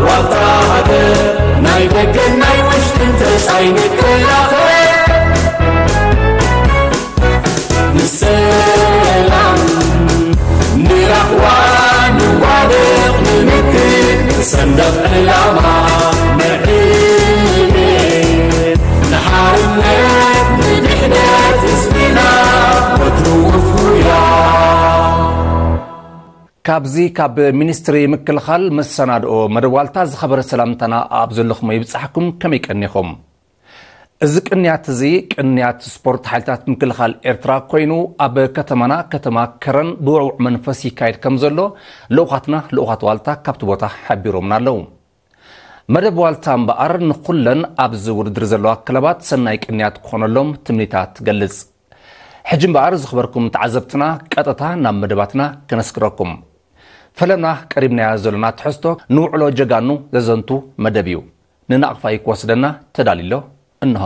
ዋልታ ሃገር ናይ ደገን ናይ ውሽጥን ተጻይ ንከላኸል። ንሰላም ንራህዋ ንዋደቕ ንምክት ሰንደቕ ዕላማ ንዕቤት ንሓርነት ንድሕነት ህዝብና ወትሩ ውፉያ። ካብዚ ካብ ሚኒስትሪ ምክልኻል መሰናድኦ መደብ ዋልታ ዝኸበረ ሰላምታና ኣብ ዘለኹሞ ይብጻሕኩም። ከመይ ቀኒኹም? እዚ ቅንያት እዚ ቅንያት ስፖርት ሓይልታት ምክልኻል ኤርትራ ኮይኑ፣ ኣብ ከተማና ከተማ ከረን ብውዕዉዕ መንፈስ ይካየድ ከም ዘሎ ልኡኻትና ልኡኻት ዋልታ ካብቲ ቦታ ሓቢሮምና ኣለዉ። መደብ ዋልታ እምበኣር ንኹለን ኣብዚ ውድድር ዘለዋ ክለባት ሰናይ ቅንያት ክኾነሎም ትምኒታ ትገልጽ። ሕጂ እምበኣር ዝኽበርኩም ተዓዘብትና ቀጥታ ናብ መደባትና ከነስግረኩም። ፈለምና ቀሪብናዮ ዘለና ትሕዝቶ ንውዕሎ ጀጋኑ ዘዘንቱ መደብ እዩ። ንናቕፋ እዩ ክወስደና ተዳልዩ ኣሎ። እንሆ።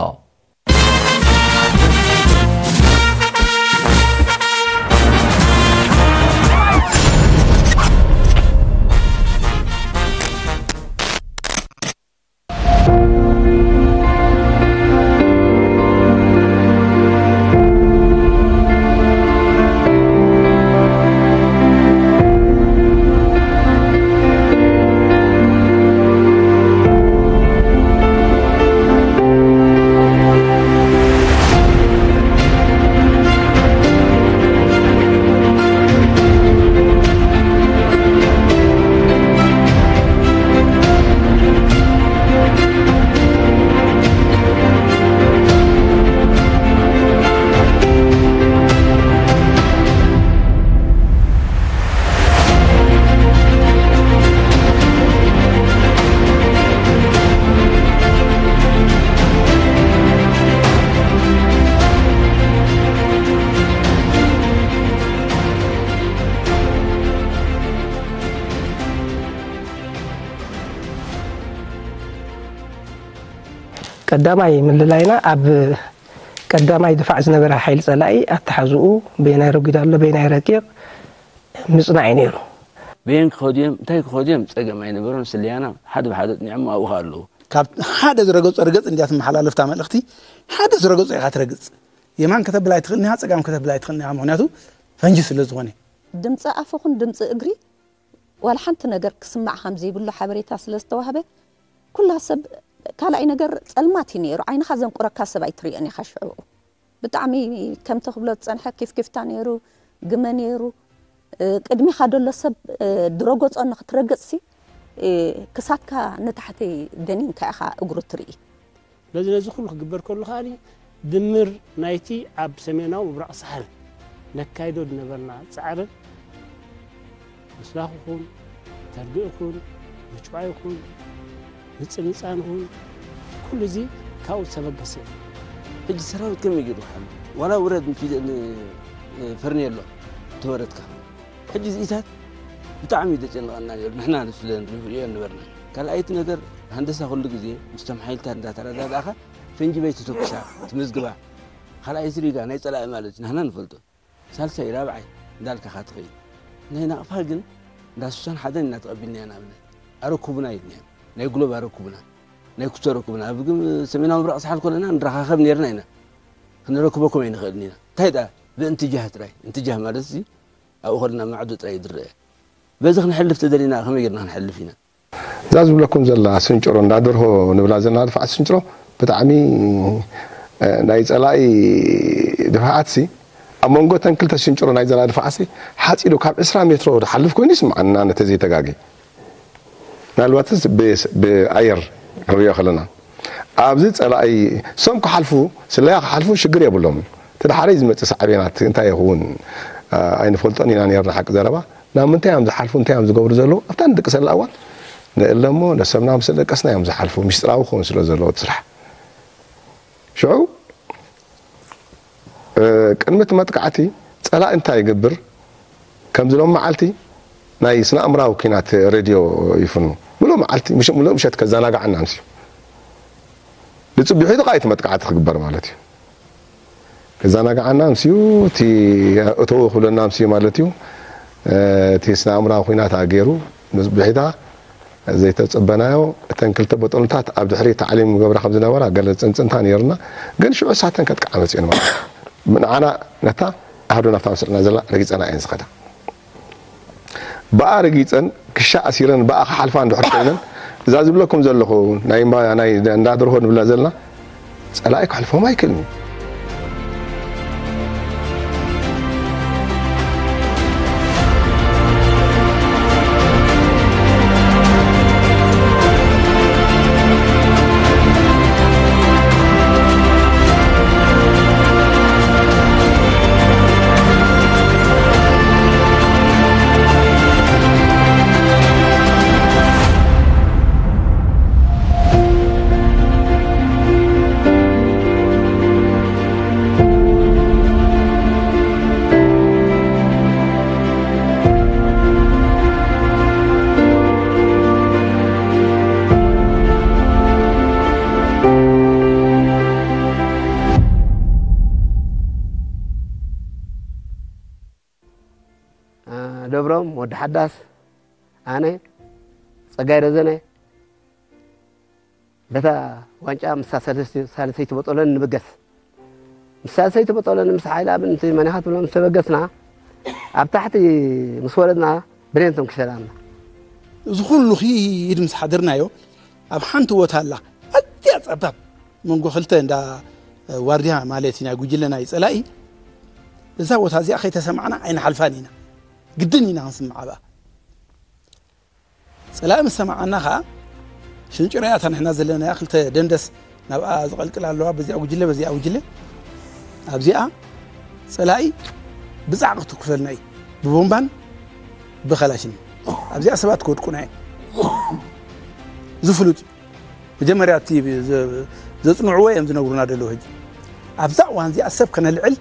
ቀዳማይ ምልላይና ኣብ ቀዳማይ ድፋዕ ዝነበረ ሓይሊ ጸላኢ ኣተሓዝኡ በየናይ ረጒድ ኣሎ፣ በየናይ ረቂቕ ምጽናዕ እዩ ነይሩ። በየን ክኸዱ እዮም፣ እንታይ ክኸዱ እዮም ጸገም ኣይነበሮን። ስለያና ሓደ ብሓደ ጽኒዖም ኣብኡ ኣለዉ። ካብ ሓደ ዝረገጾ ርገጽ እንድያ ትመሓላለፍ እታ መልእኽቲ። ሓደ ዝረገጾ ኢኻ ትረግጽ። የማን ከተብል ኣይትኽእልን ኢኻ፣ ጸጋም ከተብል ኣይትኽእልን ኢኻ። ምኽንያቱ ፈንጂ ስለ ዝኾነ። ድምጺ ኣፍ ይኹን ድምጺ እግሪ ዋላ ሓንቲ ነገር ክስማዕ ከም ዘይብሉ ሓበሬታ ስለ ዝተዋህበ፣ ኩላ ሰብ ካልኣይ ነገር ጸልማት እዩ ነይሩ። ዓይንኻ ዘንቁረካ ሰብ ኣይትርእዮን ኢኻ ሽዑ። ብጣዕሚ ከምቲ ክብሎ ዝጸንሐ ኪፍኪፍታ ነይሩ፣ ግመ ነይሩ። እ፣ ቅድሚኻ ደሎ ሰብ፣ እ፣ ድረገጾ ንኽትረግጽሲ፣ እ፣ ክሳድካ ንታሕቲ ደኒንካ ኢኻ እግሩ ትርኢ። በዚ ነዚ ኩሉ ክግበር ከሎ ከኣኒ ድምር ናይቲ ኣብ ሰሜናዊ ምብራቕ ሳሕል ነካይዶ ዝነበርና ጻዕርን ምስላኽ ይኹን፣ ተርግእ ይኹን፣ ምጭዋይ ይኹን፣ ምጽንጻን ይኹን፣ ኩሉ እዚ ካብኡ ዝተበገሰ እዩ። ሕጂ ሰራዊት ከመይ ገይሩ ክሓሉ? ዋላ ውረድ ንፊደ-፣ ን-፣ ፈርኔሎ ተወረድካ። ሕጂ እዚኢታት ብጣዕሚ እዩ ዘጨንቐና ነይሩ። ንሕና ንስለ ንሪኦ ነበርና። ካልኣይቲ ነገር፣ ሃንደሳ ኩሉ ግዜ ምስቶም ሓይልታት እንዳተረዳዳእኻ ፈንጂ በይ ትተኩሳ፣ ትምዝግባ። ካልኣይ ዝሪጋ ናይ ጸላኢ ማለት እዩ፣ ንሕና ንፈልጦ። ሳልሳይ፣ ራብዓይ እንዳልካ ኢኻ ትኸይድ። ናይ ናቕፋ ግን እንዳ ስሳን ሓደን ኢና ተቐቢልናዮ። ንኣብነት ኣረኩቡና ኢልናዮ። ናይ ግሎብ ኣረኩቡና፣ ናይ ኩቶ ኣረኩቡና። ኣብ ግን ሰሜናዊ ምብራቕ ሳሕል ኮለና ንረኻኸብ ነይርና ኢና። ክንረክበኩም ኣይንኽእልን ኢና። እንታይ ደኣ ብእንትጃህ ጥራይ። እንትጃህ ማለት እዚ ኣብኡ ከለና ማዕዶ ጥራይ እዩ ዝረአ። በዚ ክንሕልፍ ተደሊና ከመይ ጌርና ክንሕልፍ ኢና? እዛ ዝብለኩም ዘላ ስንጭሮ፣ እንዳ ደርሆ ንብላ ዘለና ድፋዓት ስንጭሮ፣ ብጣዕሚ፣ እ፣ ናይ ጸላኢ ድፋዓትሲ፣ ኣብ መንጎ እተን ክልተ ስንጭሮ ናይ ዘላ ድፋዓትሲ፣ ሓጺሩ ካብ ዕስራ ሜትሮ ዝሓልፍ ኮይኑ ይስምዓና፣ ነተ ዘይተጋጊ። ምናልባትስ ብ-፣ ብኣየር ክንሪኦ ከለና፣ ኣብዚ ጸላኢ፣ እሶም ክሓልፉ፣ ስለያ ክሓልፉ ሽግር የብሎምን። እቲ ደሓረይ ዝመጽእ ሳዕቤናት እንታይ ይኸውን፣ እ፣ ኣይንፈልጦን ኢና ነርና፣ ሓቂ ዘረባ። ናብ ምንታይ እዮም ዝሓልፉ፣ እንታይ እዮም ዝገብሩ ዘለዉ፣ ኣብታ ንድቅሰላ እዋን ንእለ እሞ ነሰብና ምስ ደቀስና እዮም ዝሓልፉ፣ ምስጢራዊ ክኸውን ስለ ዘለዎ እቲ ስራሕ። ሽዑ፣ እ፣ ቅድሚ እቲ መጥቃዕቲ ጸላኢ እንታይ ይገብር፣ ከምዚ ሎም መዓልቲ ናይ ስነ ኣእምራዊ ኲናት ሬድዮ ይፍኑ። ምሉእ መዓልቲ፣ ምሽ-፣ ምሉእ ምሸት ከዘናግዓና ኣምስዩ። ብጽቢሑ ጥቓ እቲ መጥቃዕቲ ክግበር ማለት እዩ። ከዘናግዓና ኣምስዩ፣ እቲ እተው ክብለና ኣምስዩ ማለት እዩ። እ፣ እቲ ስነ ኣእምራዊ ኲናት ገይሩ፣ ንጽቢሒታ ዘይተጸበናዮ፣ እተን ክልተ ቦጦንታት ኣብ ድሕሪ ታዕሊም ገብራ ከም ዝነበራ ገለ ጽንጽንታ ነይርና። ግን ሽዑ ሳተን ከጥቅዓ መጺኦን ማለት እዩ። ንዓና ነታ ኣሃዱ ናብታ ምስልና ዘላ ረጊጸና እየን ዝኸዳ። ብኣ ረጊጸን ክሻ ኣሲረን ብኣ ክሓልፋ እንድሕር ኮይነን፣ እዛ ዝብለኩም ዘለኹ ናይ እምባ-፣ ናይ እንዳ ድርሆ ንብላ ዘለና ጸላኢ ክሕልፎም ኣይክእልን እዩ። ደብሮም ወዲ ሓዳስ፣ ኣነ ጸጋይ ረዘነ፣ በታ ዋንጫ ምስታ ሳልሰይቲ፣ ሳልሰይቲ ቦጦሎኒ ንብገስ። ምስ ሳልሰይቲ ቦጦሎኒ ምስ ሓይለ ኣብን እቲ መኒኻ ትብሎ ምስ ተበገስና፣ ኣብ ታሕቲ ምስ ወረድና ብሬን ተንኩሰላና። እዚ ኩሉ ኺድ ምስ ሓደርናዮ፣ ኣብ ሓንቲ ቦታ ኣላ፣ ኣዝያ ጸባብ፣ መንጎ ክልተ እንዳ ዋርድያ ማለት እዩ፣ ናይ ጉጅለ ናይ ጸላኢ። እዛ ቦታ እዚኣ ከይተሰማዕና ኣይንሓልፋን ኢና። ግድን ኢና ክንስምዓ ብኣ። ጸላኢ ምስ ሰማዓና ኸኣ፣ ሽንጭሮያ እታ ንሕና ዘለናያ ክልተ ደንደስ ናብኣ ዝቐልቅል ኣለዋ፣ በዚኣ ጉጅለ፣ በዚኣ ጉጅለ። ኣብዚኣ ጸላኢ ብጻዕ ክትኩሰልና እዩ፣ ብቦምባን ብኸላሽን። ኣብዚኣ ሰባት ክወድቁና እዮም። እዚ ፍሉጥ እዩ። መጀመርያ እቲ ዘ-፣ ዘጽንዕዎ እዮም ዝነግሩና ዘለዉ። ሕጂ ኣብዛ እዋን እዚኣ ሰብ ከነልዕል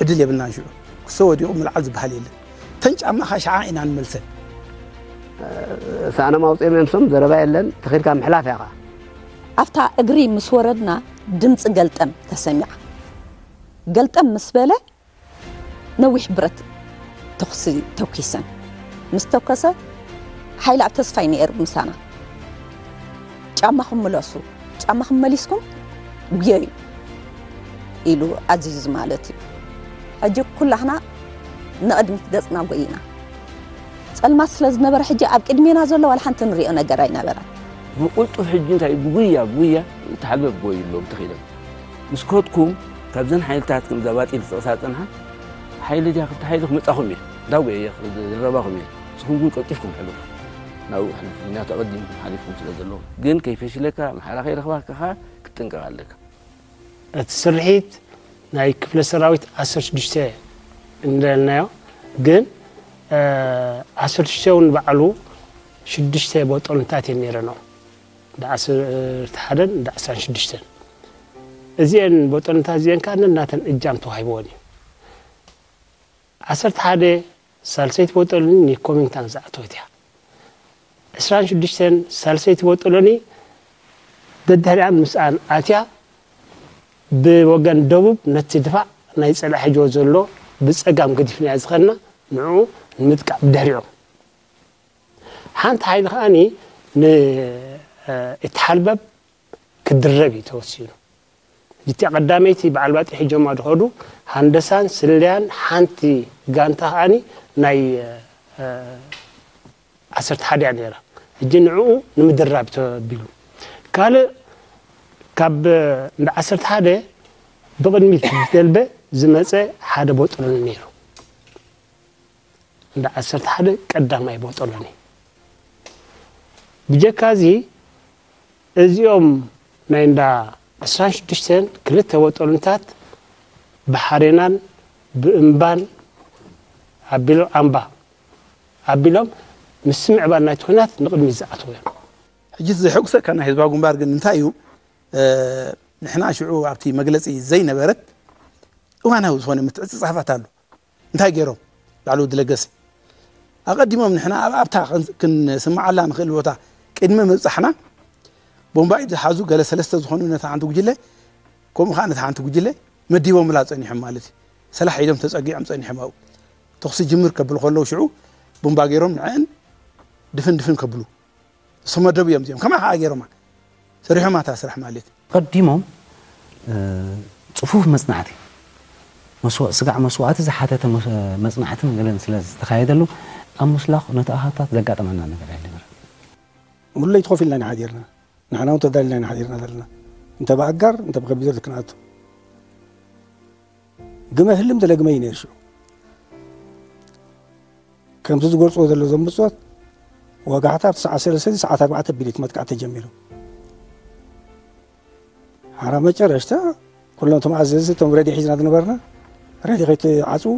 ዕድል የብልናን። ሽዑ ክሰ ወዲቑ ምልዓል ዝበሃል የለን። ተን ጫማኻ ሸዓ ኢና ንመልሰን። ሳእኖም ኣውፅኦም እዮም፣ ስም ዘረባ የለን፣ ተኺድካ ምሕላፍ ኢኻ። ኣብታ እግሪ ምስ ወረድና ድምፂ ገልጠም ተሰሚዓ። ገልጠም ምስ በለ ነዊሕ ብረት ተኹሲ ተኩሰን። ምስ ተኮሰ ሓይለ ኣብ ተስፋይ ነይሩ ምሳና። ጫማኹም ምለሱ፣ ጫማኹም መሊስኩም ጉየዩ ኢሉ ኣዚዙ ማለት እዩ። ሕጂ ኩላህና ንቕድሚት ገጽና ጎይና። ጸልማት ስለ ዝነበረ ሕጂ ኣብ ቅድሜና ዘሎ ዋላ ሓንቲ ንሪኦ ነገር ኣይነበረን። ብቕልጡፍ ሕጂ እንታይ ብጉያ፣ ብጉያ ተሓልበ ጎዩ ኣለዎም ተኺሎም። ምስ ከድኩም ካብዘን ሓይልታት ከምዛ ባጢል ዝጠቕሳ ዝጸንሓ ሓይሊ ድያ ክልተ ሓይሊ ክመጻኹም እየ። እንዳጎየ እየ ዝረባኹም እየ። ንስኹም ግን ቀልጢፍኩም ሕለፉ። ናብኡ ሕለፉ። ምኽንያቱ ኣቐዲምኩም ሓሊፍኩም ስለ ዘለኹም። ግን ከይፈሽለካ፣ ኣምሓራ ከይረኽባካ ከኣ ክትጥንቀቕ ኣለካ። እቲ ስርሒት ናይ ክፍለ ሰራዊት ዓሰርተ ሽዱሽተ እንዳልናዮ፣ ግን፣ እ፣ ዓሰርተ ሽዱሽተ እውን ባዕሉ ሽዱሽተ ቦጦንታት እየን ነይረንኦ። እንዳ ዓሰርተ ሓደን እንዳ ዕስራን ሽዱሽተን። እዚአን ቦጦንታት እዚአን ከኣ ነናተን እጃም ተዋሂብወን እዩ። ዓሰርተ ሓደ ሳልሰይቲ ቦጦሎኒ ኮሚንታን ዝኣተወት እያ። ዕስራን ሽዱሽተን ሳልሰይቲ ቦጦሎኒ ደድሕሪኣን ምስኣን ኣትያ፣ ብወገን ደቡብ ነቲ ድፋዕ ናይ ጸላኢ ሕጅቦ ዘሎ ብጸጋም ገዲፍናዮ ዝኸድና ንዕኡ ንምጥቃዕ ብድሕሪኦም። ሓንቲ ሓይሊ ከኣኒ ን-፣ እ፣ እትሓልበብ ክድረብ እዩ ተወሲኑ። እቲ ቀዳመይቲ በዓል ባጢ ሒጆማ ዝኸዱ ሃንደሳን ስለያን ሓንቲ ጋንታ ከኣኒ ናይ፣ እ፣ ዓሰርተ ሓደ እያ ነይራ። ሕጂ ንዕኡ ንምድራብ ተቢሉ። ካልእ ካብ እንዳ ዓሰርተ ሓደ ብቕድሚት ዝደልበ ዝመጸ ሓደ ቦጦሎኒ ነይሩ። እንዳ ዓሰርተ ሓደ ቀዳማይ ቦጦሎኒ። ብጀካ እዚ እዚኦም ናይ እንዳ ዕስራን ሽዱሽተን ክልተ ቦጦሎንታት ብሓሬናን ብእምባን ኣቢሎም፣ ኣምባ ኣቢሎም ምስ ምዕባል ናይቲ ኲናት ንቕድሚት ዝኣተዉ እዮም። ሕጂ እቲ ዘሐጉሰካ ናይ ህዝባዊ ግንባር ግን እንታይ እዩ? እ፣ ንሕና ሽዑ ኣብቲ መግለጺ ዘይነበረት እዋናዊ ዝኾነ ምትዕጽጻፋት ኣሎ። እንታይ ገይሮም? ላዕለዎት ዝለገሰ። ኣቐዲሞም ንሕና ኣብ ኣብታ ክን-፣ ክንስምዓላ ንኽእል ቦታ ቅድሚ ምብጻሕና፣ ቦምባይ ዝሓዙ ገለ ሰለስተ ዝኾኑ ነታ ሓንቲ ጉጅለ፣ ከምኡ ኸዓ ነታ ሓንቲ ጉጅለ መዲቦምላ ጸኒሖም ማለት እዩ። ሰላሕ ኢሎም ተጸጊዖም ጸኒሖም ኣብኡ። ተኹሲ ጅምር ከብሉ ከለዉ ሽዑ ቦምባ ገይሮም ንዐን ድፍን ድፍን ከብሉ። ዝተመደቡ እዮም እዚኦም። ከማይ ከዓ ገይሮማ ሰሪሖም ኣታ ስራሕ ማለት እዩ። ቀዲሞም እ፣ ጽፉፍ መጽናዕቲ መስዋ- ስጋዕ መስዋእቲ ዝሓተተ መስ- መጽናዕትን ገለን ስለ ዝተኻየደሉ ኣብ ምስላኽ ነቲ ኣሃታት ዘጋጠመና ነገር ኣይነበረን። ሙለይቲ ኮፍ ኢልና ኢና ሓዲርና። ንሕና እውን ተዳሊና ኢና ሓዲርና ዘለና። እንተ ብኣጋር እንተ ብኮምፒተር ክንኣቱ ግመ ህልም ተለግመ እዩ ነይሩ ሽዑ። ከምቲ ዝገልፅዎ ዘሎ ዘምፅኦት ወጋሕታ ኣብቲ ሰዓት ሰለስተ ሰዓት ኣርባዕተ ቢሊት መጥቃዕቲ ተጀሚሩ። ሓራ መጨረሽታ ኩሎም እቶም ኣዘዝቲ እቶም ረድዮ ሒዝና ዝነበርና ረድዮ ከይትዓፅዉ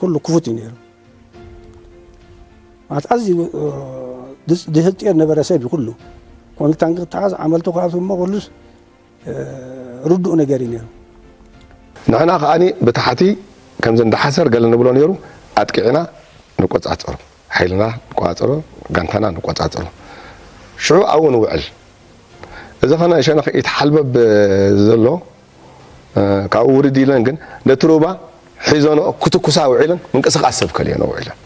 ኩሉ ክፉት እዩ ነይሩ። ማለት ኣዝዩ ድህጥዮ ነበረ ሰብ እዩ ኩሉ ኮንታን ክተሓዝ ዓመልቱ ካብቲ እሞ ኩሉስ ርዱእ ነገር እዩ ነይሩ። ንሕና ከዓኒ ብታሕቲ ከምዚ እንዳ ሓሰር ገለ ንብሎ ነይሩ ኣጥቂዕና ንቆጻጸሮ ሓይልና ንቆጻጸሮ ጋንታና ንቆጻጸሮ ሽዑ ኣብኡ ንውዕል እዚ ኸነ ሸነኽ ኢትሓልበብ ዘሎ ካብኡ ውርድ ኢለን ግን ነቲ ሩባ ሒዞንኦ ክትኩሳ ውዒለን ምንቅስቓስ ሰብ ከልዮንኦ ውዒለን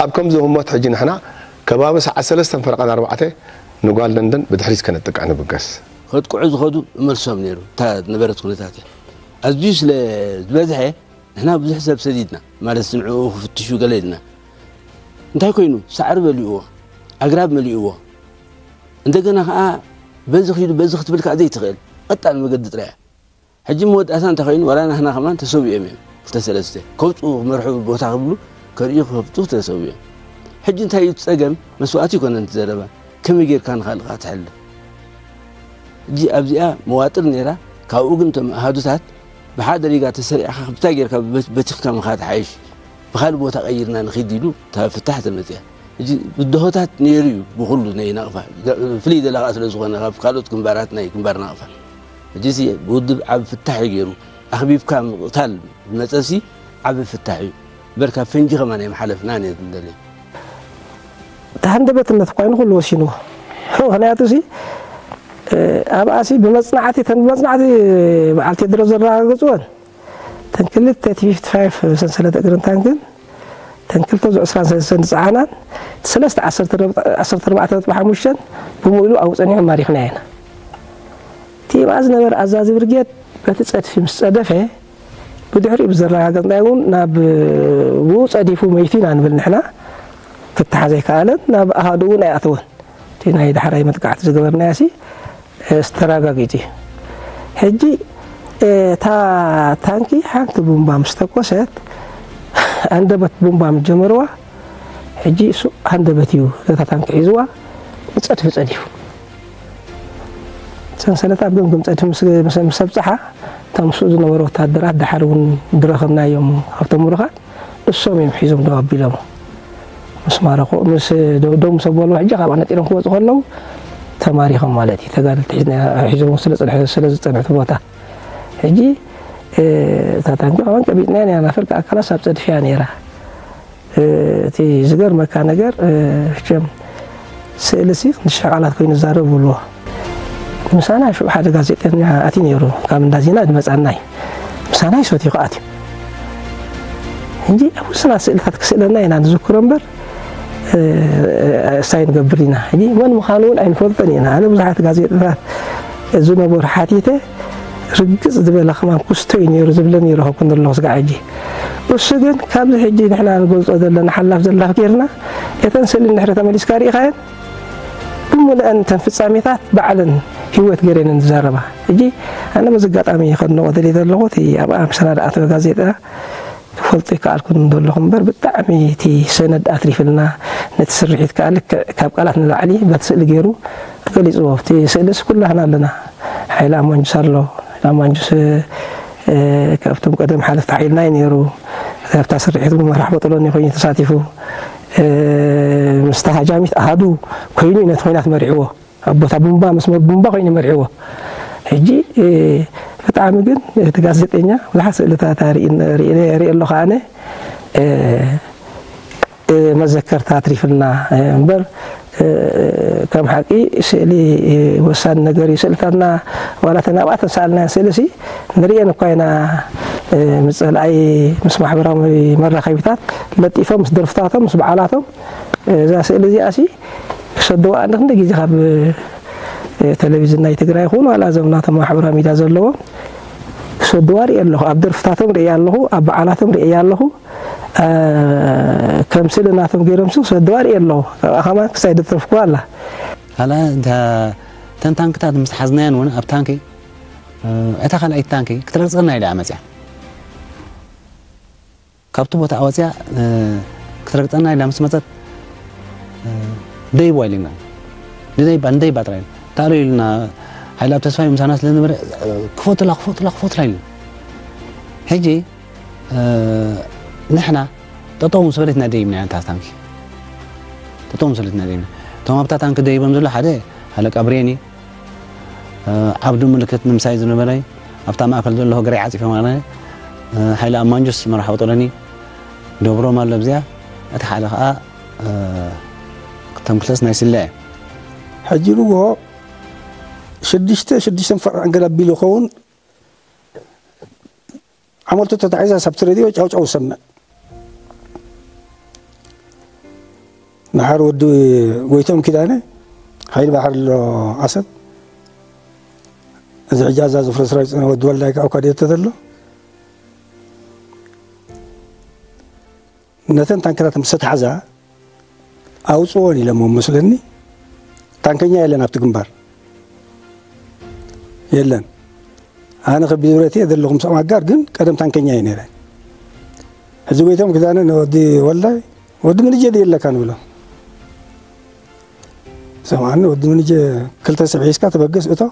ኣብ ከምዚ ህሞት ሕጂ ንሕና ከባቢ ሰዓት ሰለስተን ፈረቓን ኣርባዕተ ንጓል ደንደን ብድሕሪት ከነጥቅዕ ንብገስ። ከጥቅዑ ዝኸዱ እመልሶም ነይሩ እታ ዝነበረት ኩነታት እያ። ኣዝዩ ስለ ዝበዝሐ ንሕና ብዙሕ ሰብ ሰዲድና ማለት ንዕኡ ክፍትሹ ገለ ኢልና እንታይ ኮይኑ ሳዕሪ በሊእዎ ኣግራብ መሊእዎ እንደገና ከዓ በዚ ኺዱ በዚ ክትብል ከዓ ዘይትኽእል ቀጣን መገዲ ጥራያ ሕጂ መወዳእታ እንታይ ኮይኑ ዋላ ናህና ከማን ተሰዊኦም እዮም ክልተ ሰለስተ ከውፅኡ ክመርሑ ቦታ ክብሉ ከርእዩ ክከፍቱ ተሰዊኦም ሕጂ እንታይ እዩ ፀገም መስዋእቲ ይኮነን ዘረባ ከመይ ጌርካ ንካልእ ከዓ ትሕልፍ ሕጂ ኣብዚኣ መዋጥር ነይራ ካብኡ ግን እቶም ኣሃዱታት ብሓደ ሪጋ ተሰሪዕካ ብታይ ጌርካ በቲኽካ ምኻድ ሓይሽ ብካልእ ቦታ ቀይርና ንኺድ ኢሉ እታ ፍታሕ ተመፅያ ሕጂ ብድሆታት ነይሩ እዩ ብኩሉ ናይ ናቕፋ ፍልይ ዘለ ከዓ ስለ ዝኾነ ካብ ካልኦት ግንባራት ናይ ግንባር ናቕፋ ሕጂሲ ብውድብ ዓብ ፍታሕ እዩ ገይሩ ኣኽቢብካ ምቕታል ዝመፀሲ ዓብ ፍታሕ እዩ እምበር ካብ ፈንጂ ከማን ኣይምሓለፍናን እየ ዝደልየ እቲ ሃንደበትነት እኳ ንኩሉ ወሲንዎ ምክንያቱ ሲ ኣብኣሲ ብመፅናዕቲ ተን ብመፅናዕቲ በዓል ቴድሮስ ዘረጋገፅወን ተን ክልተ ቲ ፊፍቲ ፋይፍ ሰንሰለት እግርን ታንክን ተን ክልተ ዙዕ ዕስራን ሰለስተን ዝፀዓናን እቲ ሰለስተ ዓሰርተ ኣርባዕተ ነጥቢ ሓሙሽተ ብሙሉኡ ኣብኡ ፀኒሑ ማሪኽናዮ ኢና እቲ ኣብኣ ዝነበረ ኣዛዚ ብርጌድ በቲ ፀድፊ ምስ ፀደፈ ብድሕሪኡ ብዘረጋገፅናዮ እውን ናብ ብኡ ፀዲፉ መይቱ ኢና ንብል ንሕና ክተሓዝ ኣይከኣለን ናብ ኣሃዱ እውን ኣይኣተወን እቲ ናይ ዳሕራይ መጥቃዕቲ ዝገበርናዮ ሲ ተረጋጊፁ እዩ። ሕጂ እታ ታንኪ ሓንቲ ቡምባ ምስ ተኮሰት ሃንደበት ቡምባ ምስ ጀመርዋ ሕጂ እሱ ሃንደበት እዩ ነታ ታንኪ ሒዝዋ ብፀድፊ ፀዲፉ። ሰንሰለት ኣብ ገምገም ፀድፊ ምስ ኣብፀሓ እቶም ምስኡ ዝነበሩ ወታደራት ደሓር እውን ዝረኸብናዮም ካብቶም ምሩኻት እሶም እዮም ሒዞም ደው ኣቢሎሞ ምስ ማረኹ ምስ ደው ምስ ኣበልዎ ሕጂ ካብኣ ነጢሮም ክወፁ ከለዉ ተማሪኾም ማለት እዩ ተጋደልቲ ሒዝና ሒዞም ስለ ዝፀንሑ ስለ ዝፀንሑ እቲ ቦታ ሕጂ እታ ታንኪ ከማን ቀቢፅናያ ነይራ ናፈር ኣካላስ ኣብ ፀድፊያ ነይራ እቲ ዝገርመካ ነገር ሸም ስእሊ ሲ ክንዲ ሽሕ ቃላት ኮይኑ ዝዛረብ ብልዎ ምሳና ሽዑ ሓደ ጋዜጠኛ ኣትዩ ነይሩ ካብ እንዳ ዜና ዝመፃና እዩ ምሳና ይሰትዩ ክኣትዩ ሕጂ ኣብ ውስናት ስእልታት ክስእለና ኢና ንዝክሮ እምበር እሳይ ንገብር ኢና ሕጂ መን ምዃኑ እውን ኣይንፈልጦን ኢና ኣነ ብዙሓት ጋዜጠታት ዝነበሩ ሓቲተ ርግፅ ዝበለ ከማን ኩስቶ እዩ ነይሩ ዝብለኒ ይረኸብኩ ዘለኹ ስጋዕ ሕጂ እሱ ግን ካብዚ ሕጂ ንሕና ንገልፆ ዘለና ሓላፍ ዘላፍ ጌርና እተን ስእሊ እንድሕሪ ተመሊስካ ርኢኻየን ብምልአን እተን ፍፃሜታት ባዕለን ህይወት ገይረን ዝዛረባ ሕጂ ኣነ በዚ ኣጋጣሚ ከድንቆ ደልየ ዘለኹ እቲ ኣብኣ ምሰና ዝኣተወ ጋዜጣ ክፈልጦ ይከኣልኩን ዘለኹ እምበር ብጣዕሚ እቲ ሰነድ ኣትሪፍልና ነቲ ስርሒት ከዓ ልክዕ ካብ ቃላት ንላዕሊ በቲ ስእሊ ገይሩ ገሊፅዎ እቲ ስእልስ ኩላህና ኣለና ሓይሊ ኣማንጁስ ኣሎ ሓይሊ ኣማንጁስ ካብቶም ቀደም ሓለፍቲ ሓይልና እዩ ነይሩ ካብታ ስርሒት እውን መራሕ በጠሎኒ ኮይኑ ተሳቲፉ ምስቲ ሃጃሚት ኣሃዱ ኮይኑ ነቲ ኮይናት መሪሕዎ ኣብ ቦታ ቡምባ መስመር ቡምባ ኮይኑ መሪሕዎ ሕጂ ብጣዕሚ ግን እቲ ጋዜጠኛ ብዙሓት ስእልታት ርኢ ኣለኹ ኣነ መዘከርታ ኣትሪፍልና እምበር ከም ሓቂ ስእሊ ወሳኒ ነገር እዩ ስእልታትና ዋላ ተን ኣብኣ ተሰኣልናየን ስእሊ ሲ ንርእየን እኳ ኢና ምስ ፀላኢ ምስ ማሕበራዊ መራኸቢታት ለጢፎም ምስ ደርፍታቶም ምስ በዓላቶም እዛ ስእሊ እዚኣ ሲ ሰደዋ እንደ ክንደ ግዜ ካብ ቴሌቪዝን ናይ ትግራይ ይኹን ዋላ እዞም ናቶም ማሕበራዊ ሚድያ ዘለዎም ሰደዋ ርእየ ኣለኹ። ኣብ ደርፍታቶም ርእየ ኣለኹ፣ ኣብ በዓላቶም ርእየ ኣለኹ። ከም ስእሊ ናቶም ገይሮም ሱ ሰደዋ ርእየ ኣለኹ። ኣኻማ ክሳይ ደትረፍኩ ኣላ። ኣላ እተን ታንክታት ምስ ሓዝናየን እውን ኣብ ታንኪ እታ ካልኣይቲ ታንኪ ክትረግፀና ኢላ መፅያ ካብቲ ቦታ ኣወፅያ ክትረግፀና ኢላ ምስ መፀት ደይቧ ኢልና ንደይባ ንደይባ ጥራይ ታሎ ኢልና ሓይላብ ተስፋይ ምሳና ስለ ዝነበረ ክፈቱላ ክፈቱላ ክፈቱላ ኢሉ ሕጂ ንሕና ጠጠው ምስ በለትና ደይብና እታ ታንኪ ጠጠው ምስ በለትና ደይብና እቶም ኣብታ ታንኪ ደይቦም ዘሎ ሓደ ሃለቃ ብሬኒ ዓብዱ ምልክት ንምሳይ ዝነበረ ኣብታ ማእከል ዘሎ ግረይ ዓፂፎም ኣነ ሓይለ ኣማንጁስ መርሓ ወጠለኒ ደብሮም ኣሎ ኣብዚኣ እቲ ሓደ ከዓ ክተም ክልተስ ናይ ስለ ሕጂ ንግሆ ሽዱሽተ ሽዱሽተን ፈርዕን ገለ ኣቢሉ ይኸውን ዓመልቱ ተታሒዛ ሳብቲ ሬድዮ ጫውጫው ዝሰምዕ ንሓር ወዲ ጎይቶም ኪዳነ ሓይል ባሕር ኣሎ ዓሰብ እዚ ሕጂ ኣዛዚ ፍረ ሰራዊት ዝፀነ ወዲ ወልዳይ ከዓ እኳ ድየተ ዘሎ ነተን ታንክታት ምስ ተታሓዛ ኣውፅዎን ኢለሞ መስለኒ ታንከኛ የለን ኣብቲ ግንባር የለን ኣነ ከቢድ ብረት እየ ዘለኹ ምስኦም ኣጋር ግን ቀደም ታንከኛ እየ ነይረ ሕዚ ጎይቶም ክዳነ ንወዲ ወልዳይ ወዲ ምንጀ ድየለካ ንብሎ ሰምዓኒ ወዲ ምንጀ ክልተ ሰብ ሒዝካ ተበግስ እቶ